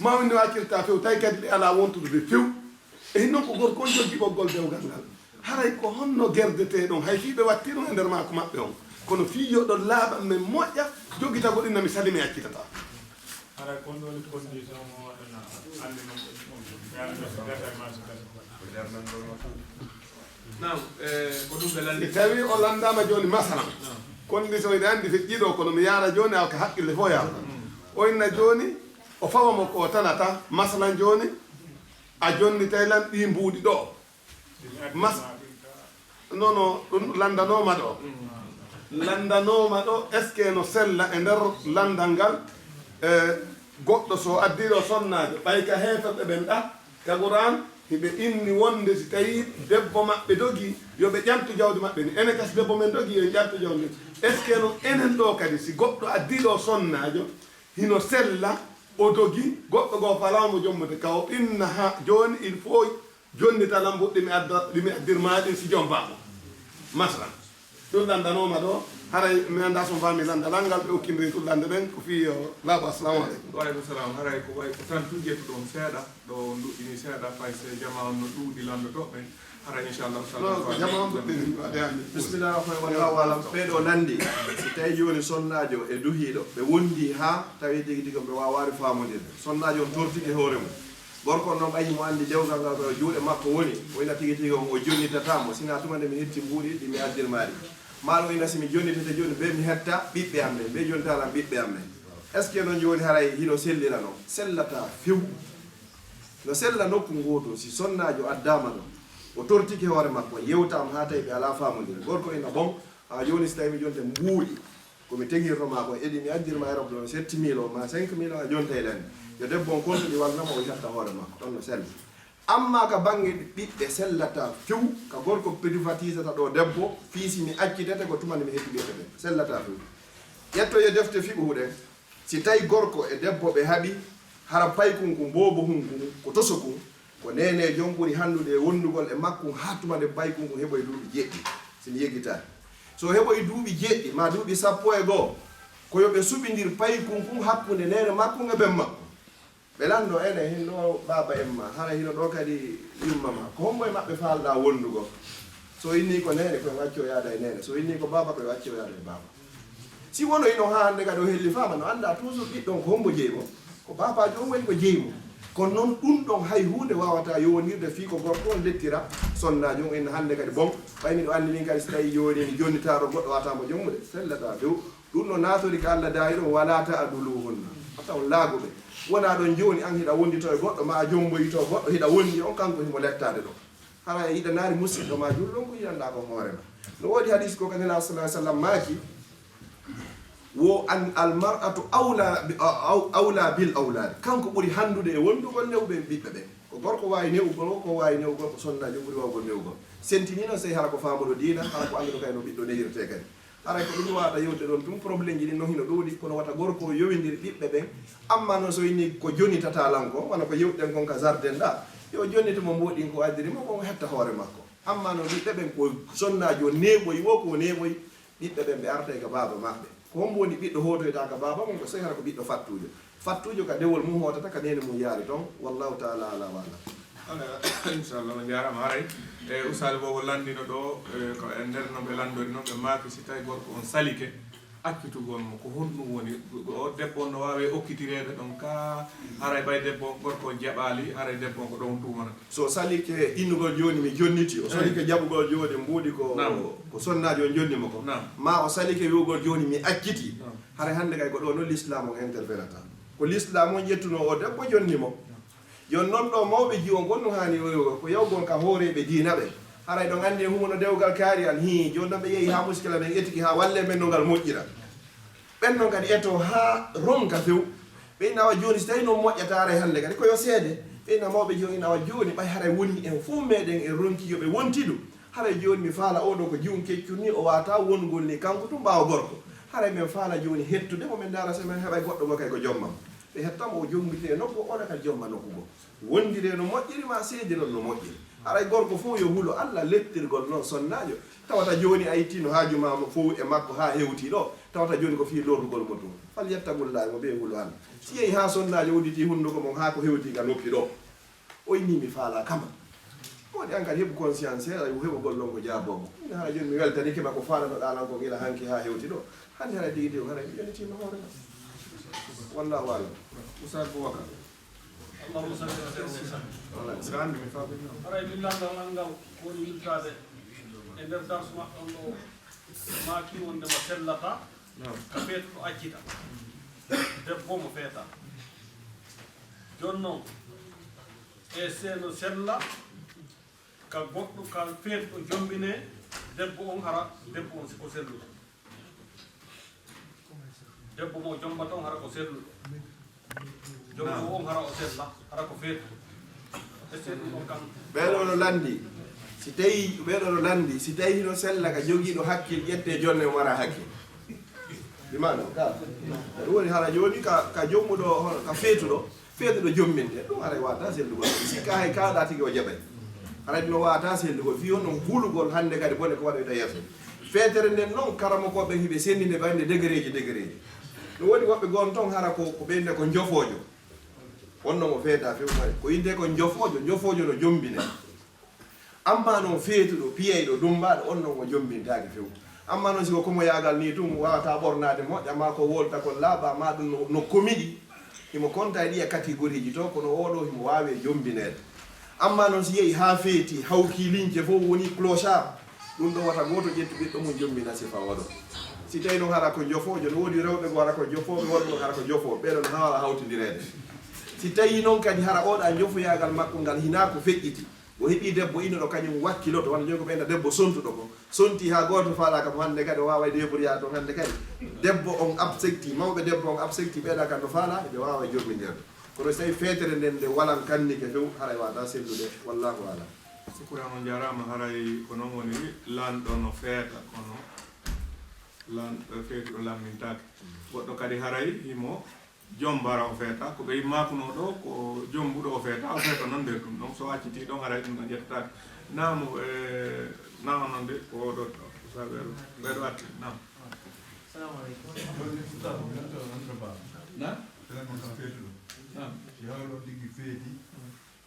Ma wonno accirta few, tawi kadi ɓe alaa wontude few. E non ko gorko on jogii ɓoggol dewgal ngal. Haray ko honno gerdetee ɗon, hay fii ɓe wattii ɗum e nder maaku maɓɓe on. Kono fii yo ɗon laaɓan men moƴƴa, jogitagol inna mi sali mi accitata. Haray kon ɗon condition mo waɗana anndi non ko ɗum. Yaani no gasa e maasu gasa. Naam, eh, ko ɗum ɓe lanndi. Si tawi o lanndaama jooni, masalan, condition iɗa anndi feƴƴii ɗoo, kono mi yaara jooni, awa ka haqqille fof yaara. O inna jooni, o fawa mo ko o tanata, masalan jooni, a jonnitay lan ɗii mbuuɗi ɗoo. Mas-, non, non, ɗum lanndanooma ɗoo. Lanndanooma ɗoo, est-ce que no sella e nder lanndal ngal, eh, goɗɗo so addii ɗoo sonnaajo, ɓay ka heeferɓe ɓen ɗa, ka Qur'aan, hiɓe inni wonde si tawii debbo maɓɓe dogii, yo ɓe ƴantu jawdi maɓɓe ni. Enen ka si debbo men dogii, yo en ƴantu jawdi. Est-ce que non enen ɗoo kadi, si goɗɗo addii ɗoo sonnaajo, hino sella, o dogii, goɗɗo goo falaa mo jommude, ka o inna ha jooni, il faut jonnita lan mbuuɗi ɗi mi adda, ɗi mi addir maa ɗin si jombaama. Masalan. Ɗum lanndanooma ɗoo, haray mi anndaa so mi faami lanndal ngal ɓe okkindiri ɗum lannde ɗen, ko fii yo laaɓa. Assalamu aleykum. Wa aleykum salam. Haray ko way ko tan tun ƴettuɗon seeɗa, ɗo on ɗuɗɗini seeɗa, fay se jamaa on no ɗuuɗi lanndotooɓe, haray inchallah. Non, ko jamaa on ɗuɗɗini, waɗde anndi. Bismillah rahman, wallahu alam. Ɓee ɗoo lanndi, si tawi jooni sonnaajo e duhiiɗo, ɓe wondi haa tawi tigi tigi ɓe waawaari faamondirde. Sonnaajo on tortike hoore mum. Gorko on noon ɓay himo anndi dewgal ngal ko e juuɗe makko woni, o ina tigi tigi on o jonnitataa mo, sinaa tuma nde mi hetti mbuuɗi ɗi mi addir maa ɗi. Maa ɗum ina si mi jonnitete jooni, bee mi hetta ɓiɓɓe am ɓen, bee jonnitaa lan ɓiɓɓe am ɓen. Est-ce que noon jooni haray hino sellira noon? Sellataa few. No sella nokku ngootu, si sonnaajo addaama ɗo, o tortike hoore makko, yewtaama haa tawi ɓe alaa faamondire. Gorko ina bon, haa jooni si tawi mi jonte mbuuɗi, ko mi tegirto maa ko, eɗi mi addir ma Europe ɗo sept mille o ma cinq mille o, a jonta e lande. Yo debbo on kontuɗi walla mo o jatta hoore makko, ɗon no sella. Amma ka bange ɓiɓɓe sellataa few, ka gorko privatisata ɗo debbo, fii si mi accitete ko tuma nde mi heɓi ɓiɓɓe ɓen. Sellataa few. Ƴetto yo defte fiqhu ɗen. Si tawi gorko e debbo ɓe haɓi, hara paykun kun, boobo hun kun, ko toso kun, ko neeneejo on ɓuri hanndude e wondugol e makkun haa tuma nde paykun kun heɓoy duuɓi jeɗɗi, si mi yeggitaaki. So heɓoy duuɓi jeɗɗi maa duuɓi sappo e goo, ko yo ɓe suɓindir paykun kun hakkunde neene makkun e ben makkun. Ɓe lanndo, enen, hino ɗo baaba en maa, hara hino ɗo kadi yumma maa. Ko hombo e maɓɓe faalɗaa wondugol? So inni ko neene, ko yo acco yaada e neene. So inni ko baaba, ko yo acco yaada e baaba. Si wono hino haa hannde kadi o hellifaama, no anndaa toujours ɓiɗɗo on ko hombo jeyi mo? Ko baabaajo on woni ko jeyi mo. Kono non ɗum ɗon hay huunde waawataa yowondirde fii ko gorko on lettira sonnaajo on. En hannde kadi bon, ɓay miɗo anndi min kadi si tawi jooni mi jonnitaaro goɗɗo wata mo jommude, sellataa few. Ɗum no naatori ka Allah daayi ɗon, "Walaa ta'duluhunna." Wata on laago ɓe. Wonaa ɗon jooni an hiɗa wonditoo e goɗɗo, maa a jomboyitoo goɗɗo, hiɗa wondi on kanko himo lettaade ɗon. Hara e yiɗanaari musiɗɗo maa julɗo on ko yiɗanɗaa kon hoore maa. No woodi hadiis ko ka Nelaaɗo sallallahu alaihi wasallam maaki, wo an al mar'atu awla bi, aw, awla bil awlaad. Kanko ɓuri hanndude e wondugol newɓe ɓiɓɓe ɓen. Ko gorko waawi newugol, ko waawi newugol, ko sonnaajo ɓuri waawgol newugol. Sentini non sey hara ko faamuɗo diina, hara ko annduɗo kay no ɓiɗɗo nehirtee kadi. Haray ko ɗum waawata yewtude ɗon tun, problème ji ɗin non hino ɗuuɗi, kono wata gorko o yowindir ɓiɓɓe ɓen. Amma non so inni ko jonnitataa lan ko, wano ko yewtuɗen kon ka jardin ɗa, yo jonnito mo mboɗin ko addiri mo, ko hetta hoore makko. Amma non ɓiɓɓe ɓen ko sonnaajo neeɓoyi wo ko neeɓoyi, ɓiɓɓe ɓen ɓe artay ka baaba maɓɓe. Ko hombo woni ɓiɗɗo hootoyta ka baaba mum? Ko sey hara ko ɓiɗɗo fattuujo. Fattuujo ka dewol mum hootata, ka neene mum yaari ton. Wallahu ta'ala ala wa alam. Ala, inchallah, on jaaraama haray. E, Oustaz Bobo lanndino ɗo, e, ko e nder no ɓe lanndori non, ɓe maaki si tawi gorko on salike, Accitugol mo, ko honɗum woni? O debbo on no waawi okkitireede ɗon ka, haray ɓay debbo on, gorko on jaɓaali, haray debbo on ko ɗon tun wonata. So salike innugol jooni mi jonniti, o salike jaɓugol jooni mbuuɗi ko, ko sonnaajo on jonni mo ko, ma o salike wi'ugol jooni mi acciti, haray hannde kay ko ɗo no l'islam on intervenata. Ko l'islam on ƴettuno o debbo jonni mo. Jooni non ɗo mawɓe jiwo ngon no haani wi'ugol ko yawgol ka hooreeɓe diina ɓe. Haray ɗon anndi e humo no dewgal kaari an, hii, jooni non ɓe yehi haa muskila men etiki haa walle men no ngal moƴƴira. Ɓen non kadi eto haa ronka few. Ɓe ina wa jooni, si tawi non moƴƴata haray hannde kadi ko yo seede. Ɓe ina mawɓe jiwo ina wa jooni, ɓay haray woni en fuu meɗen en ronki yo ɓe wontidu. Haray jooni mi faala oo ɗoo ko jiwun keccun ni, o waata wongol ni kanko tun ɓaawo gorko. Haray men faala jooni hettude mo, men ndaara si men heɓay goɗɗo goo kay ko jomma mo. Ɓe hetta mo o jommbitee nokku, ona kadi jomma nokku goo. Wondiree no moƴƴiri maa seediron no moƴƴiri. Haray gorko fow yo hulo Alla lettirgol non sonnaajo. Tawata jooni a ittiino haaju maa fow e makko haa hewtii ɗoo. Tawata jooni ko fii lorrugol mo tun. Falyattaqullaahi, mo ɓe hulo Alla. Si yehi haa sonnaajo udditii hunduko mon haa ko hewtii ka noppi ɗoo. O inni mi faalaa kama. Ko waɗi an kadi heɓu conscience, seeɗa yo heɓugol ɗon ko jaaboowo. Min hara jooni mi weltanike ma ko faalanoɗaa lan kon gila hanki haa hewti ɗoo. Hannde hara tigi tigi hara mi yonitiima hoore ma. Wallaahu a'lam. Oustaz Boubacar. Allahumma salli ala sayyidina Muhammad. Wallaahi, saɗa anndi mi faabinii on. Haray min lanndal an ngal woni yiltaade e nder darsu maɓɓe on ɗoo. Maaki wonde mo sellata, ka feetuɗo accita. Debbo mo feeta. Jooni non, e seno sella, ka goɗɗo, ka feetuɗo jombine, debbo on hara, debbo on siko selluɗo. Debbo mo jombata on hara ko selluɗo. Jombo on hara o sella, hara ko feetu. Ɓee ɗoo no lanndi, si tawi, ɓee ɗoo no lanndi, si tawi hino sella ka jogiiɗo hakkil, ƴettee jonne o mara hakkil. Ɗi maano, ka. Ɗum woni hara jooni ka, ka jommuɗo, hono ka feetuɗo, feetuɗo jomminte. Ɗum haray waata sellugol. Si ka hay kaaɗa tigi o jaɓay. Haray ɗum waata sellugol. Fii on ɗon hulugol hannde kadi bone ko waɗoyta yeeso. Feetere nden non, karamokooɓe hiɓe senndinde ɓay nde degereeji, degereeji. Ɗum woni woɓɓe goon ton hara ko, ko ɓeynde ko njofoojo. On non o feeta few kadi. Ko innde ko njofoojo, njofoojo no jombine. Amma non feetuɗo, piyayɗo, dummbaaɗo, on non o jombintaake few. Amma non si ko komoyaagal nii tun, waawataa ɓornaade moƴƴa, maa ko wolta ko laaɓaa, maa ɗum no, no komiɗi, himo konta e ɗiya kategoriiji to, kono oo ɗoo himo waawi e jombineede. Amma non si yehi haa feeti, hawkii lince fow woni clochard, ɗum ɗoo wata gooto ƴettu ɓiɗɗo mum jombina sifa oo ɗoo. Si tawi non hara ko njofoojo, no woodi rewɓe goo hara ko njofooɓe, worɓe goo hara ko njofooɓe, ɓee ɗoo no haawaa hawtindireede. Si tawi non kadi hara oo ɗaa njofoyaagal makko ngal hinaa ko feƴƴiti, o heɓii debbo inuɗo kañum wakkiloto, wano jooni ko ɓeyda debbo sontuɗo ko, sontii haa gooto faalaaka mo hannde kadi, o waaway débrouillade toon hannde kadi. Debbo on absekti, mawɓe debbo on absekti, ɓeyda kam no faalaa, ɓe waaway jommindirde. Kono si tawi feetere nden nde walankannike few, haray waawataa sellude, wallaahu a'lam. Sukura on jaaraama, haray ko non woni lanɗo no feeta, kono lanɗo feetuɗo lammintaake. Goɗɗo kadi haray himo jombara o feeta, ko ɓe yimmakunoo ɗoo, ko jombuɗo o feeta, o feeta non nder ɗum ɗon, so accitii ɗon haray ɗum ɗon ƴettataake. Naamu, e, naamu non de, ko oɗo, sabeeru, ɓeɗo atti, naam. Salamu aleykum. Naam? Naam? Si hawlo tigi feeti,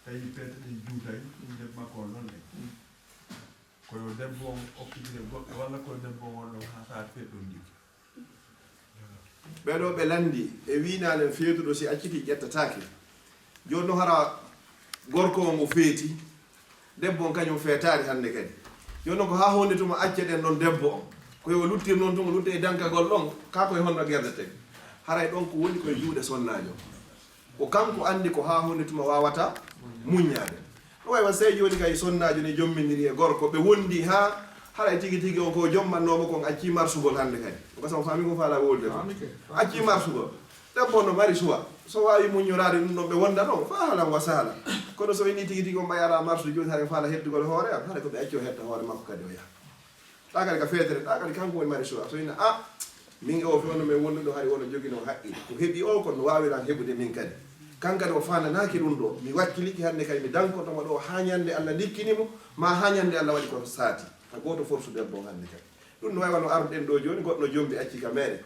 tawi feete ɗen juutay, debbo makko on non de. Ko yo debbo on okkitire goɗɗo, walla ko debbo on wonno haa saati feet ɗon ndiki. Ɓee ɗoo ɓe lanndi e wiinaalen feetuɗo si accitii ƴettataake. Jooni non hara gorko on o feeti, debbo on kañum feetaali hannde kadi. Jooni non ko haa honde tuma acce ɗen ɗon debbo on? Ko yo luttir non tuma lutte e dankagol ɗon, kaa ko e honno gerdetee? Haray ɗon ko woni ko e juuɗe sonnaajo. Ko kanko anndi ko haa honde tuma waawata muññaade. No wayi wa sey jooni kay sonnaajo ni jommindiri e gorko, ɓe wondi haa haray tigi tigi on ko jommannoomo kon accii marsugol hannde kay. Ko sa faami ko faala wolde ko. Faami ke. Accii marsugol. Debbo no mari suwa. So waawi muññoraade ɗum ɗon ɓe wonda ɗon, fa halan wa sahla. Kono so inni tigi tigi on ɓay alaa marsude jooni haray faala heddugol hoore am, haray ko ɓe acci o hetta hoore makko kadi o yaha. Ɗa kadi ka feetere, ɗa kadi kanko woni mari suwa. So ina, a, min e o fewndo men wonduɗo hari wono joginoo haqqi. Ko heɓi o kon no waawiran heɓude min kadi. Kan kadi o faandanaaki ɗum ɗo. Mi wakkiliki hannde kadi mi dankoto mo ɗo haa ñande Allah ndikkini mo, ma haa ñande Allah waɗi ko saati. Ka gooto forsu debbo on hannde kadi. Ɗum no wayi wano arduɗen ɗo jooni, goɗɗo jombi acci ka meere.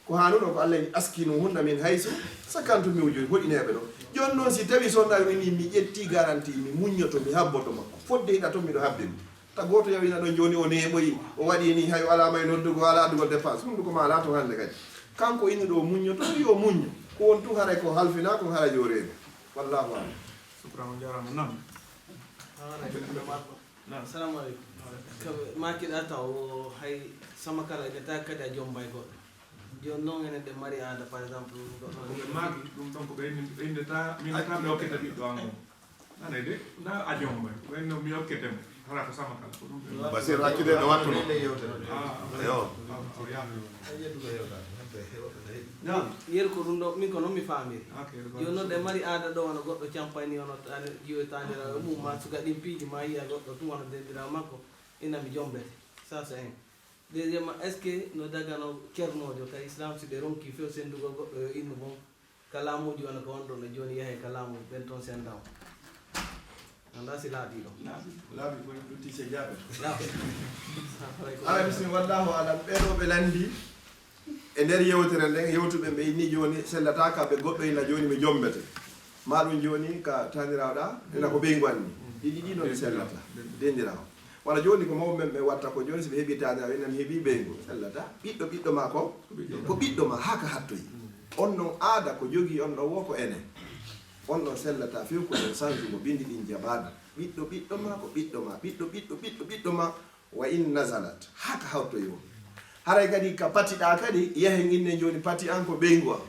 Ko haanuɗo ko Allah en askinu hunna min haysu sakantu mi wujudi hoɗineeɓe ɗo. Jooni noon si tawi sonnaari ni mi ƴetti garanti, mi muññoto, mi habboto mo. Fodde hiɗa toon miɗo habbi mo. Gooto yawina ɗon jooni, o neeɓoyi, o waɗi ni, hay o alaa may noddugo, o alaa addugol dépense. Hunnduko ma alaa ton hannde kadi. Kanko innuɗo o muññoto, yo muñño. Ko won tun haray ko halfinaa, ko haray yo reenu. Wallahu a'lam. Shukran, on jaaraama. Naam. Naam. Assalamu aleykum. Ka ɓe maakiɗa taw o hay sama kala ene tawi kadi a jombay goɗɗo. Jooni noon enen ɗe mari aada, par exemple, goɗɗo Ko ɓe maaki ɗum ɗon ko ɓe inni-, ɓe innata, min ka mi okkita ɓiɗɗo an on. Nanay de, na a jombay. Ko en no mi okkete mo. Hara ko sama kala. Ko ɗum ɓe Basir, accude no wattuno. Ah, Yo. Ah, oh, ya. Naam. Yeru ko ɗum ɗo, min ko noon mi faamiri. Ok, d'accord. Jooni noon ɗe mari aada ɗo, wano goɗɗo campay ni, ono tani-, jiyo taniraaɓe mum, ma suka ɗin piiji, ma yiya goɗɗo tun, wano dendiraawo makko, ina mi jombete. Ça, c'est un. Deuxièmement, est-ce que no dagano cernoojo ka Islam, si ɓe ronki few senndugol goɗɗo yo innu bon, ka laamuuji wano ka wonɗon no jooni, yahe ka laamu ɓen ton sennda on? Annda si laaɓi ɗo. Laaɓi, laaɓi ko en lutti se jaabe. Laaɓi. Ala bismi, wallahu alam. Ɓee ɗoo ɓe lanndi e nder yewtere nden, yewtuɓe ɓe inni jooni sellata ka ɓe goɗɗo ina jooni mi jombete. Ma ɗum jooni ka taniraaɗa, ina ko ɓeyngu anni. Ɗiɗi ɗi noon sellata. Dendiraawo. Wala jooni ko mawɓe men ɓe watta ko jooni, si ɓe heɓi taniraawo, ina mi heɓi ɓeyngu. Sellata. Ɓiɗɗo ɓiɗɗo ma ko? Ko ɓiɗɗo ma, haa ka hattoyi. On noon aada ko jogii on ɗon wo ko enen. On ɗon sellata few ko ɗon sanju mo bindi ɗin jaɓaaɗo. Ɓiɗɗo ɓiɗɗo ma ko ɓiɗɗo ma, ɓiɗɗo ɓiɗɗo ɓiɗɗo ɓiɗɗo ma, wa in nazalat, haa ka hawtoyi wo. Haray kadi ka patiɗaa kadi, yahen innen jooni pati an ko ɓeyngu an.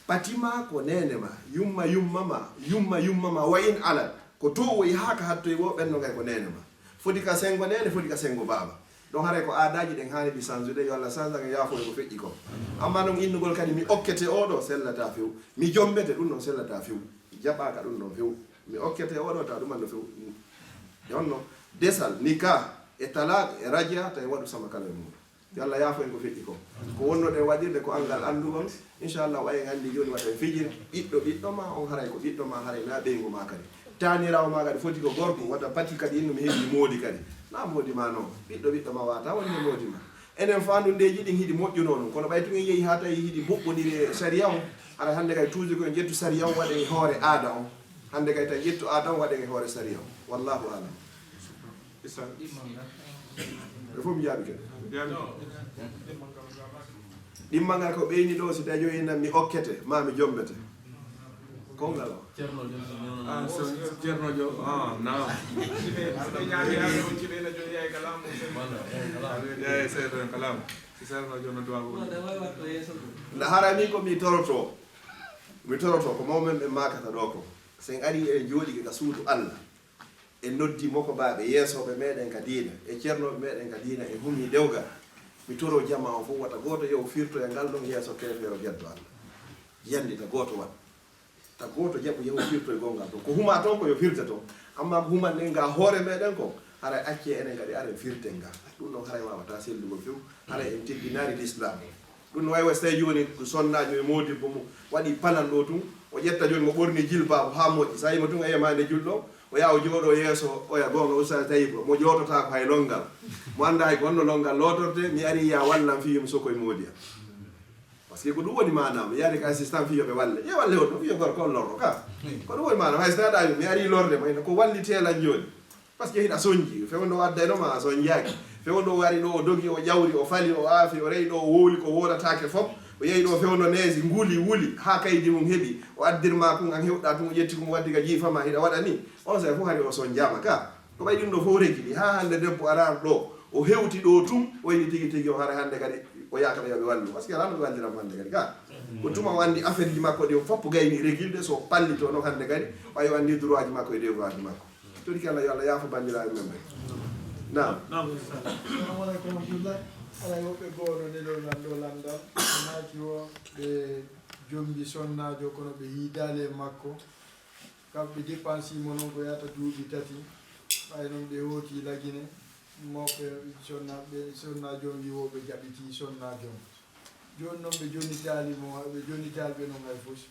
Pati ma ko neene ma, yumma yumma ma, yumma yumma ma, wa in alat, ko to woyi haa ka hattoyi wo, ɓen no ngay ko neene ma. Foti ka sengo neene, foti ka sengo baaba. Ɗon haray ko aadaaji ɗen haani ɗi sanjude, yo Allah sanjan en, yaafo e ko feƴƴi kon. Amma non innugol kadi mi okkete oo ɗoo, sellata few. Mi jombete, ɗum non sellata few. Jaɓaaka ɗum non few. Mi okkete oo ɗoo, tawa ɗum an no few. E on no desal, nikah, e talaq, e rajia, tawi waɗu sama kala e muuɗum. Yo Allah yaafo en ko feƴƴi kon. Ko wonnoɗen waɗirde ko anngal anndugol. Inchallah, ɓay en anndi jooni wata en fijir. Ɓiɗɗo ɓiɗɗo ma, on haray ko ɓiɗɗo ma, haray na ɓeyngu ma kadi. Taaniraawo ma kadi foti ko gorko, wata pati kadi innu mi heɓi moodi kadi. Na moodi ma non. Ɓiɗɗo ɓiɗɗo ma wata wonde moodi ma. Enen faandundeeji ɗin hiɗi moƴƴunoo non. Kono ɓay tun en yehi haa tawi hiɗi moƴƴondiri e sariya on, haray hannde kay toujours ko en ƴettu sariya on waɗen e hoore aada on. Hannde kay tawi ƴettu aada on waɗen e hoore sariya on. Wallahu alam. Issa. Ɓe fof mi jaabi kadi. Jaabi. Ɗimmal ngal ko ɓeyni ɗo, si tawi joyi nan mi okkete, ma mi jombete. Kongal o. Ceerno Joom, ah, so, Ceerno Joom, ah, naam. Aɓe ñaami, aɓe on kiɓe na joyi yaay kalamu. Yaay seedo en kalamu. Si Ceerno Joom no duwa ko. Nda hara min ko mi toroto. Mi toroto ko mawɓe men ɓe makata ɗo ko. Sen ari e jooɗi ka suudu Allah. En noddi mokobaaɓe yeesooɓe meɗen ka diina, e ceernooɓe meɗen ka diina, e humi dewgal. Mi toroo jamaa on fof, wata gooto yahu firtoya ngal ɗon yeeso keefeero geddo Allah. Yanndita gooto waɗ. Ta gooto jaɓu yahu firtoygol ngal ɗon. Ko humaa toon ko yo firte toon. Amma ko humanɗen ngaa hoore meɗen kon, haray accee enen kadi aren firten ngal. Ɗum ɗon haray waawataa sellugol few, haray en teddinaali Lislaam o. Ɗum no wayi wa so tawi jooni sonnaajo e moodibbo mum waɗi palan ɗo tun, o ƴetta jooni mo ɓorni jilbaabu haa moƴƴi, so a yii mo tun a yiyay maande julɗo, o yaha o jooɗo yeeso oya goonga Ustaas Tayibu, mo joototaako hay lonngal, mo anndaa hay ko honno lonngal lootortee, mi arii ya wallam fii yo mi sokoy moodi am. Parce que ko ɗum woni maanaam, mi yaari ka assistant fii yo ɓe walle, yo walle on ɗum, fii yo gorko on lorro ka. Ko ɗum woni maanaam, hay so tawi mi arii lorde mo, ene ko wallitee lan jooni. Parce que hiɗa sonji, fewndo o addayno ma a sonjaaki. Fewndo o wari ɗo, o dogi, o ƴawri, o fali, o aafi, o reyi ɗo, o wowli ko wowlataake fof. O yehi ɗo fewndo neesi, nguli, wuli, haa kaydi mum heɓi. O addir ma kun, an hewɗa tun, o ƴetti kun, o waddi ka jiifa ma, hiɗa waɗa ni. On saa'i fof hari o sonjaama ka. Ko ɓay ɗum ɗo fof regiɗi, haa hannde debbo araano ɗo, o hewti ɗo tun, o yiɗi tigi tigi o hara hannde kadi, o yaaka ɓe yo ɓe wallu. Parce que alaa no ɓe walliran mo hannde kadi ka. Ko tuma o anndi affaire ji makko ɗi, o fof gayni regilde, so o pallito noon hannde kadi, ɓay o anndi droit ji makko e devoir ji makko. Toriki Allah, yo Allah yaafo banndiraaɓe men ɓe. Naam. Naam, ustaz. Assalamu aleykum wa rahmatullah. Alay woɓɓe goo no nelori lan ɗo lanndal. Ɓe naati o, ɓe jombi sonnaajo, kono ɓe yiidaali e makko. Kamɓe dépense mo noon ko yahata duuɓi tati. Ɓay noon ɓe hooti Lagine. Mawɓe sonna-, ɓe sonnaajo on, wi wo ɓe jaɓitii sonnaajo on. Jooni noon ɓe jonnitaali mo, ɓe jonnitaali ɓe noon hay fus.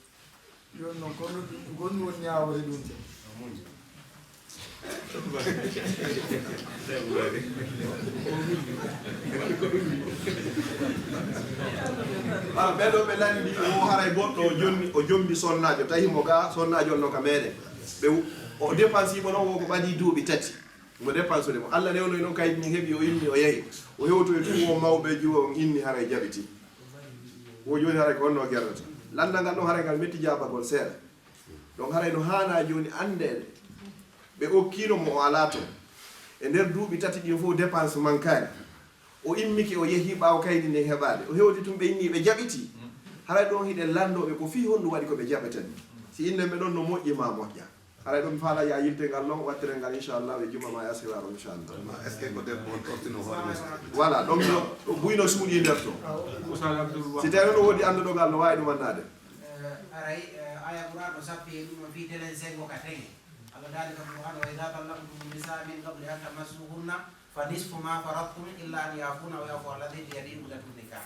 Jooni noon, kono ɗum, ko honɗum woni ñaawoore ɗum ɗo? Ah, ɓee ɗoo ɓe lanndi, o haray goɗɗo, o jonni, o jombi sonnaajo, tawi mo ga, sonnaajo on no ka meɗen. Ɓe, o dépense mo noon, wo ko ɓadii duuɓi tati. Mo dépensude mo. Allah newnoy noon kaydi min heɓi, o inni, o yehi. O hewtoy tun wo mawɓe juwo on inni haray jaɓiti. Wo jooni haray ko honno o gerdata? Lanndal ngal ɗon haray ngal metti jaabagol seeɗa. Donc haray no haanaa jooni anndeede. Ɓe okkiino mo o alaa ton. E nder duuɓi tati ɗin fof dépense mankaani. O immike o yehi ɓaawo kaydi ndin heɓaade. O hewti tun ɓe inni ɓe jaɓiti. Haray ɗon hiɗen lanndoo ɓe ko fii honɗum waɗi ko ɓe jaɓeten. Si innen ɓe ɗon no moƴƴi maa moƴƴa. Haray ɗum faala ya yiltee ngal non, wattiren ngal inchallah e juma ma e asiwaro inchallah. Ma est-ce que ko debbo on tottino hoore mum? Voilà, donc no, ɗo buy no suuɗi nder to. Oustaz Abdoul Wahab. Si tawi no woodi annduɗo ngal no waawi ɗum annaade. Eh, aray, eh, aya Qur'an o sappi e ɗum o fii telen sengo ka teŋe. Allah daali ka Qur'an, "Wa idha tallaqtumu nisaa min qabli an tamassuhunna fa nisfu ma faradtum illa an yafuna wa yafu alladhi biyadihi uqdatun nikah."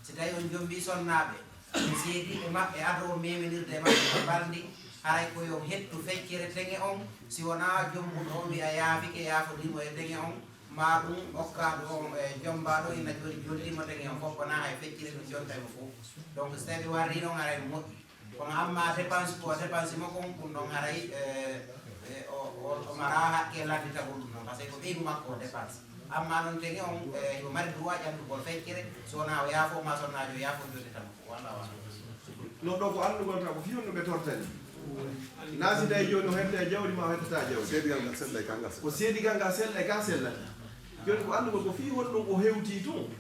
Si tawi on jombi sonnaaɓe, on seedi e maɓɓe ado on meminirde e maɓɓe ko balndi, haray ko yo hettu feccere teŋe on, si wonaa jombuɗo on wi'a yaafike, yaafodimo e teŋe on, maa ɗum okkaaɗo on e jombaaɗo ina joli jollimo teŋe on fof, wonaa hay feccere ɗum jontay mo fof. Donc, si tawi warri noon, haray no moƴƴi. Kono amma dépense ko dépense mo kon, ɗum ɗon haray, eh, eh, o, o, o mara hakke landitagol ɗum ɗon, parce que ko ɓeygu makko o dépense. Amma noon teŋe on, eh, yo mari droit ƴantugol feccere, so wonaa o yaafo ma sonnaajo yaafo jodde tan ko walla walla. No ɗo ko anndugol tan ko fii on no ɓe tortani. Na si tawi jooni o hetta e jawdi ma o hettata jawdi. Seedigal ngal sellay ka ngal. Ko seedigal ngal sellay ka sellata. Jooni ko anndugol ko fii honɗum o hewti tun.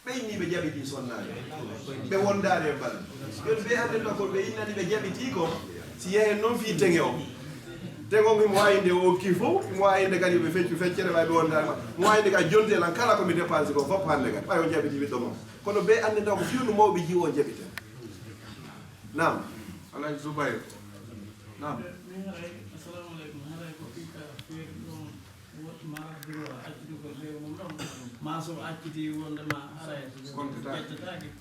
Ɓe inni ɓe jaɓitii sonnaajo. Ɓe wondaade e balɗe. Jooni ɓe annde ɗo ko ɓe innani ɓe jaɓitii ko. Si yehen noon fii teŋe o. Teŋe on himo waawi nde o okki fof, himo waawi nde kadi ɓe feccu feccere ɓay ɓe wondaade ma. Mo waawi nde kadi jonte lan kala ko mi dépense ko fof hannde kadi. Ɓay o jaɓitii ɓiɗɗo mum. Kono ɓe annde ɗo ko fii no mawɓe jiwo jaɓiten. Naam. Alhaji Zubayr. Naam. Min haray, assalamu aleykum. Haray ko fii ka feeri ɗon. Woto ma droit accitugol ɓe mum ɗon. Ma so acciti wondema haray Compte ta. Ƴettataake.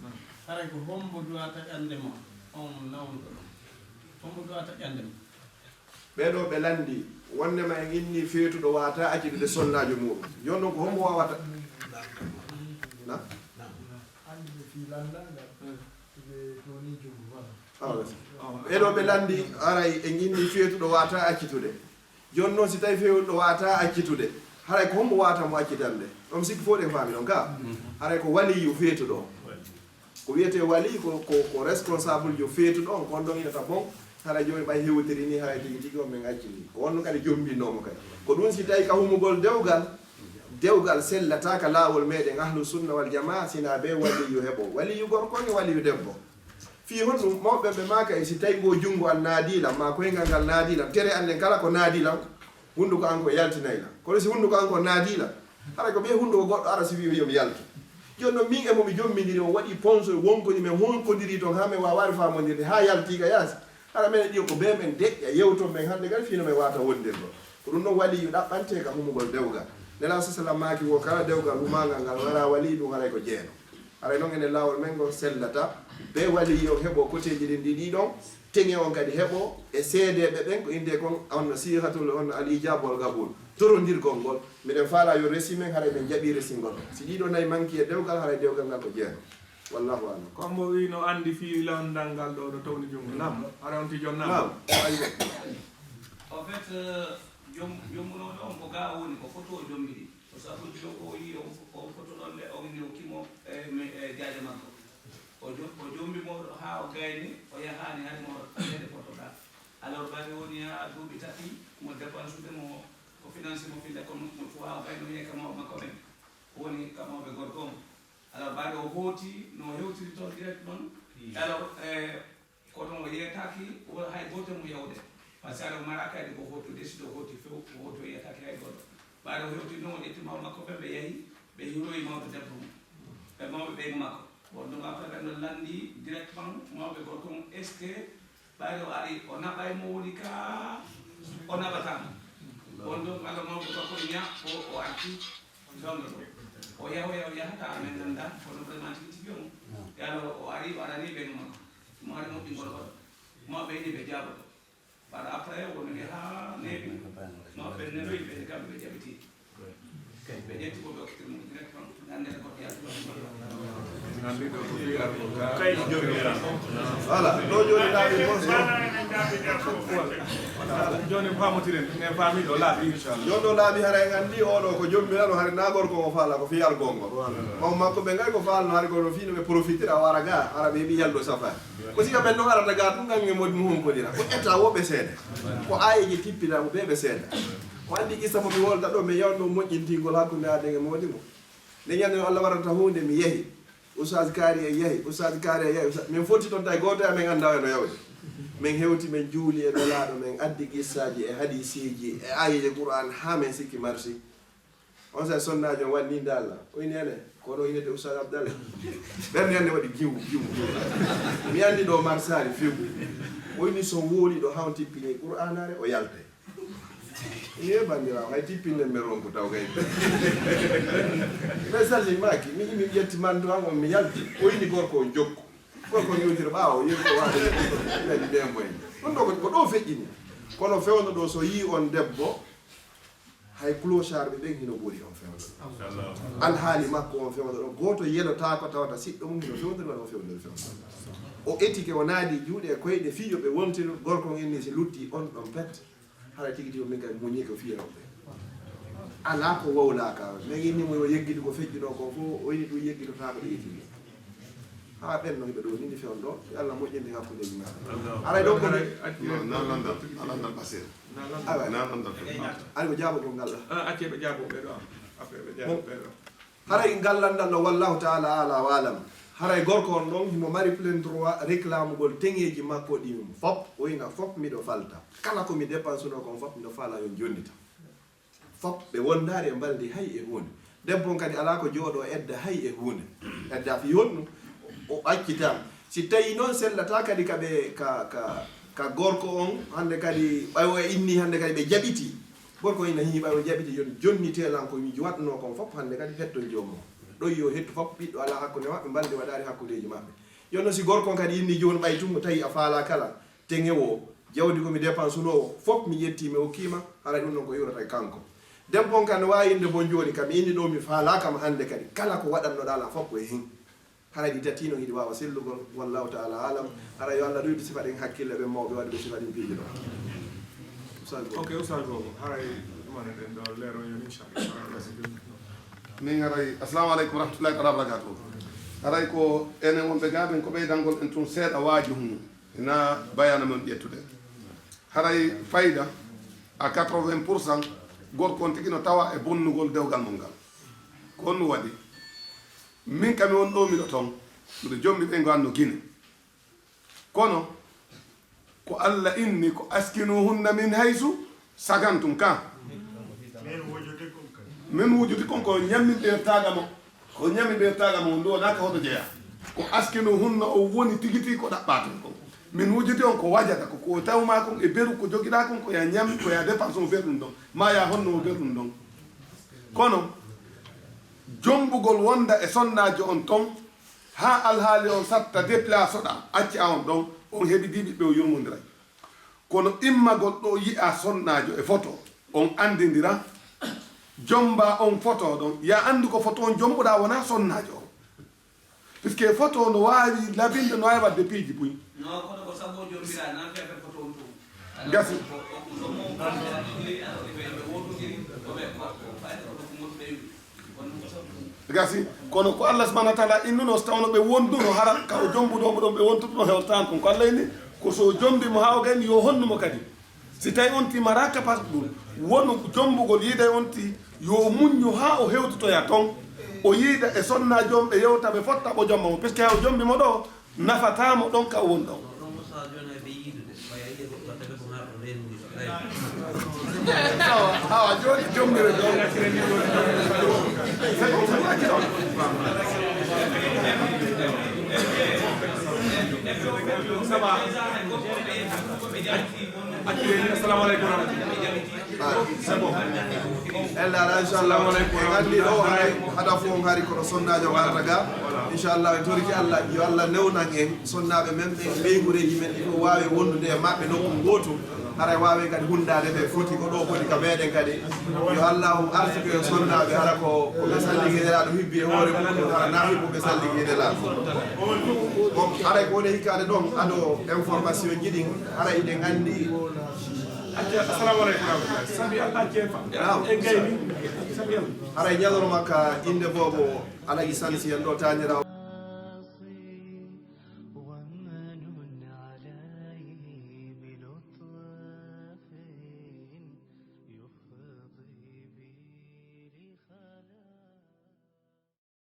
Haray ko hombo droit taƴande mo on nawnuɗo ɗon? Hombo droit taƴande mo? Ɓee ɗoo ɓe lanndi wondema en inni feetuɗo waata accitude sonnaajo muɗum. Jooni noon ko hombo waawata? Na? Anndi ɓe fii lanndal ngal. Ɓe tooni junngo, voilà. Awa. Ɓee ɗoo ɓe lanndi haray en inni feetuɗo waata accitude. Jooni noon, si tawi feewuɗo waata accitude, haray ko hombo waata mo accitande? Ɗon sikki fof ɗen faami ɗon ka. Haray ko waliyu feetuɗo on. Ko wiyetee waliyu ko, ko, ko responsable jo feetuɗo on, kon ɗon inata bon. Haray jooni ɓay hewtiri ni, haray tigi tigi on men accini. Ko on kadi jombinnoo mo kadi. Ko ɗum si tawi ka humugol dewgal, dewgal sellataa ka laawol meɗen ahlu sunna wal jamaa, sina be waliyu heɓo. Waliyu gorko e waliyu debbo. Fii honɗum mawɓe ɓe maaka e si tawi ngoo junngo an naadii lan, maa koyngal ngal naadii lan, tere an nden kala ko naadii lan, hunnduko an ko yaltinay lan. Kono si hunnduko an ko naadii lan, hara ko ɓe hunnduko goɗɗo ara si wi'i yo mi yaltu. Jooni noon min e mo mi jommindiri on waɗi ponso e wonkoni men honkodiri toon haa men waawaade faamondirde haa yaltii ka yaasi. Hara men e ɗiyo ko bee men deƴƴa yewton men hannde kadi fii no men waata wondirde. Ko ɗum noon waliyu ɗaɓɓantee ka humugol dewgal. Nelaaɗo sa sallam maaki wo kala dewgal humaangal ngal waraa waliyu ɗum haray ko jeeno. Haray noon enen laawol men ngol sellata, be waliyu on heɓo koteeji ɗin ɗiɗi ɗon, teŋe on kadi heɓo, e seedeeɓe ɓen ko innde kon, on siixatul, on al ijaaba wal qabuul, torondirgol ngol. Miɗen faalaa yo resi men, haray men jaɓii resingol. Si ɗiɗo nayi manki e dewgal, haray dewgal ngal ko jeeno. Wallahu a'lam. Ko mbo wi no anndi fii lanndal ngal ɗo, ɗo tawni junngo. Naam. Haray on ti jon naam. Naam. Aywa. En fait, euh, jom-, jommunooɗo on ko gaa o woni, ko foto o jommiri. Ko sabu jogo o yi on, on foto ɗon le, on ni o kimo, e, mi, e, jaaje makko. O jo-, o jombi mo haa o gayni, o yahaani hay mo ɓaleede foto ka. Alors, ɓaade woni haa duuɓi tati, mo dépensude mo, ko finance mo fille ko mo, mo fu haa o gayni, o yehi ka mawɓe makko ɓen. Woni ka mawɓe gorko on. Alors, ɓaade o hooti, no hewtiri toon direct noon. Alors, e, Kono o yeetaaki, o hay gooto mo yawde. Par ce que o mara kaydi ko hoto décide, o hoti few, o hoto yeetaaki hay gooto. Ɓaade o hewti noon, o ƴetti mawɓe makko ɓe, ɓe yahi, ɓe hiroyi mawɗo debbo mum. Ɓe mawɓe ɓeygu makko. Bon, donc après, ɓen ɗon lanndi directement mawɓe gorko mum, est-ce que ɓayde o ari, o naɓay mo woni ka, o naɓataa mo. Bon, donc, Allah mawɓe gorko ña, o, o arti, zone ɗo. O yahoya, o yahata, amen nannda, kono vraiment tigi tigi on. Yalla o ari, o arani ɓeygu makko. Mo ari moƴƴingol hoɗo. Mawɓe ini ɓe jaaboto. Bara après, wonde haa neeɓi. Mawɓe neeɓi ɓe kamɓe ɓe jaɓiti. Ɓe ƴetti ko ɓe okkiti mum directement. Nande ko yaltu. Nande ko fi arko ka. Kay joomi. Voilà, ɗo jooni naaɓe bonso. Jooni faamotiren, en faami ɗo laaɓi, inchallah. Jooni ɗo laaɓi, hara en anndi oɗo ko jommirano, hari na gorko mo faala ko fii algol ngol. Maw makko ɓe ngay ko faalno, hari kono fii no ɓe profitira, o ara ga, ara ɓe heɓi yaldo safa. Ko siga ɓen ɗon arata ga tun, ngan e moodi mum honkodira. Ko etta wo ɓe seeda. Ko aayeeje tippita mo ɓe ɓe seeda. O anndi kissa mo mi wolda ɗo, mi yawnno moƴƴintingol hakkunde aden e moodi mo. Nde ñande no Allah waɗata huunde, mi yahi. Ustaz Kaari en yahi, Ustaz Kaari en yahi, Ustaz, min fotti toon tawi gooto e amen anndaa no yawde. Min hewti, min juuli e Nelaaɗo, min addi qissaaji e hadiisiiji e aayeeje Qur'aan haa min sikki marsi. On saa'i sonnaajo on waɗi nii nda Allah. O inni ene, kono o innete Ustaz Abdallah. Ɓernde an ne waɗi giw, giw. Mi anndi ɗo marsaali few. O inni so wooli ɗo haa on tippini Qur'aanaare, o yaltay. Ye banndiraawo, hay tippinnen mi ronku taw kay. Mi sallimaaki, mi, mi ƴetti manto an on, mi yalti. O inni gorko on jokku. Gorko on yewtira ɓaawo, yehi ko waɗa, ɓen ɓen boy. Ɗum ɗo ko, ko ɗo feƴƴini. Kono fewndo ɗo so yii on debbo, hay clochard ɓe ɓen hino ɓuri on fewndo. Alhaali makko on fewndo ɗo, gooto yelotaako tawata siɗɗo mum hino fewndo, waɗa on fewndo, fewndo. O etike, o naadi juuɗe e koyɗe fii yo ɓe wontir, gorko on inni si lutti on ɗon pet. Hara tigi tigi min kay muñi ko fiye rewɓe. Alaa ko wowlaaka. Men inni mo yo yeggitu ko feƴƴunoo ko fof, o ini ɗum yeggitotaako ɗo yettini. Haa ɓen no hiɓe ɗo nini fewndo, yo Allah moƴƴinde hakkundeeji maɓɓe. Haray ɗon ko haray accu. Non, non, non, non, non, non, Basir. Awa. Non, non, non. Ari ko jaabagol ngal ɗo. Ah, accu ɓe jaabo ɓe ɗo. Après ɓe jaabo ɓe ɗo. Haray ngal lanndal ɗo, wallahu taala ala wa alam. Haray gorko on ɗon himo mari plein droit réclamugol teŋeeji makko ɗin fop, o ina fop miɗo falta. Kala ko mi dépensunoo kon fop miɗo faala yo jonnita. Fop ɓe wondaari e mbaldi hay e huunde. Debbo on kadi alaa ko jooɗo edda hay e huunde. Edda fii honɗum? O accita. Si tawi noon sellataa kadi ka ɓe, ka, ka, ka gorko on, hannde kadi ɓay o inni hannde kadi ɓe jaɓiti. Gorko ina hii ɓay o jaɓiti yon jonnitee lan ko mi waɗnoo kon fof hannde kadi hetton joomum. Ɗoy yo hettu fof ɓiɗɗo alaa hakkunde maɓɓe, mbaldi waɗaari hakkundeeji maɓɓe. Yon no si gorko on kadi inni jooni ɓay tun mo tawi a faalaa kala, teŋe wo, jawdi ko mi dépensunoo fof mi ƴettii mi okkii ma, haray ɗum ɗon ko iwrata e kanko. Debbo on kadi no waawi innde bon jooni kam inni ɗo mi faalaa kam hannde kadi, kala ko waɗannoɗaa lan fof ko e hin. Haray ɗi tati noon hiɗi waawa sellugol, wallahu taala alam. Haray yo Allah ɗuydu sifa ɗen hakkille ɓen mawɓe waɗuɓe sifa ɗin piiji ɗo. Ustaz Bobo. Ok, Ustaz Bobo, haray ɗumane ɗen ɗo leero yon inchallah. Min haray, assalamu aleykum wa rahmatullahi taala wa barakatuh. Haray ko enen wonɓe ga ɓen ko ɓeydangol en tun seeɗa waaju hun. Ina bayana mon ƴettude. Haray fayda à quatre-vingts pour cent gorko on tigi no tawa e bonnugol dewgal mon ngal. Ko honɗum waɗi? Min kam mi won ɗo miɗo ton, miɗo jommi ɓeyngol an no Gine. Kono ko Allah inni ko askinuhunna min haysu sakantum ka. Min wujudi kon ko ñamminɗirtaaga mo, ko ñamminɗirtaaga mo ndu wonaa ka hoto jeyaa. Ko askinuhunna o woni tigi tigi ko ɗaɓɓaa ton kon. Min wujudi on ko wajada ko, ko taw maa kon e beru ko jogiɗaa kon ko ya ñam, ko ya dépense o ber ɗum ɗon, ma ya honno o ber ɗum ɗon. Kono jombugol wonda e sonnaajo on ton, haa alhaali on satta déplacé ɗaa, acca on ɗon, on heɓidii ɓiɓɓe o yurmondiray. Kono immagol ɗo yi'a sonnaajo e foto, on anndindira, jomba on foto ɗon, ya anndu ko foto on jombuɗaa wonaa sonnaajo on. Puisque foto no waawi labinde, no waawi waɗde piiji buy. Non, kono ko sabu o jombiraa, nan fefe foto on tun. Gasi. Ko, ko, ko ɗum ɗon mo, ko ɗum ɗon mo, ɓe, ɓe wondondiri, ko ɓe, ko, ko ɓayde ko ɗum mo ɓe wi. Kono ɗum ko sabu ɗum. Gasi. Kono ko Allah subhanahu wa taala innuno, so tawno ɓe wonduno, hara ka o jombuɗo mo ɗon, ɓe wontuɗo hewtaan ɗum. Ko Allah inni, ko so o jombi mo haa o gayni, yo honnu mo kadi. Si tawi on tima raka pas ɗum, wonu jombugol yiide on ti, yo muññu haa o hewtotoya ton. O yiida e sonnaajo on, ɓe yewta, ɓe fotta, ɓo jomba mo. Puisque o jombi mo ɗo, nafataa mo ɗon ka o woni ɗon. Awa, awa, jooni jombire ɗon. C'est bon, c'est bon, acci ɗon. Ça va. Acci, acci, assalamu aleykum wa rahmatullah. C'est bon. Ella, inchallah. Assalamu aleykum. En anndi ɗo, haray, hada fof on hari kono sonnaajo on arata ga. Inchallah, en toriki Allah, yo Allah newnan en sonnaaɓe men ɓen, ɓeynguureeji men ɗi fof waawe wondude e maɓɓe nokku gootu. Haray waawe kadi hunndaade ɓe foti ko ɗo foti ka meɗen kadi. Yo Allahu arsike yo sonnaaɓe hara ko ko ɓe salligi nelaaɗo hibbi e hoore muɗum hara na hibbo ɓe salligi nelaaɗo. Bon, haray ko woni hikkaade ɗon ado information ji ɗin haray iɗen anndi. Assalamu aleykum warahmatullahi. Sabi Allah ceefa. Naam. E gayni. Sabi Allah. Haray ñalorma ka innde boobo Alaji Sansi en ɗo taaniraawo.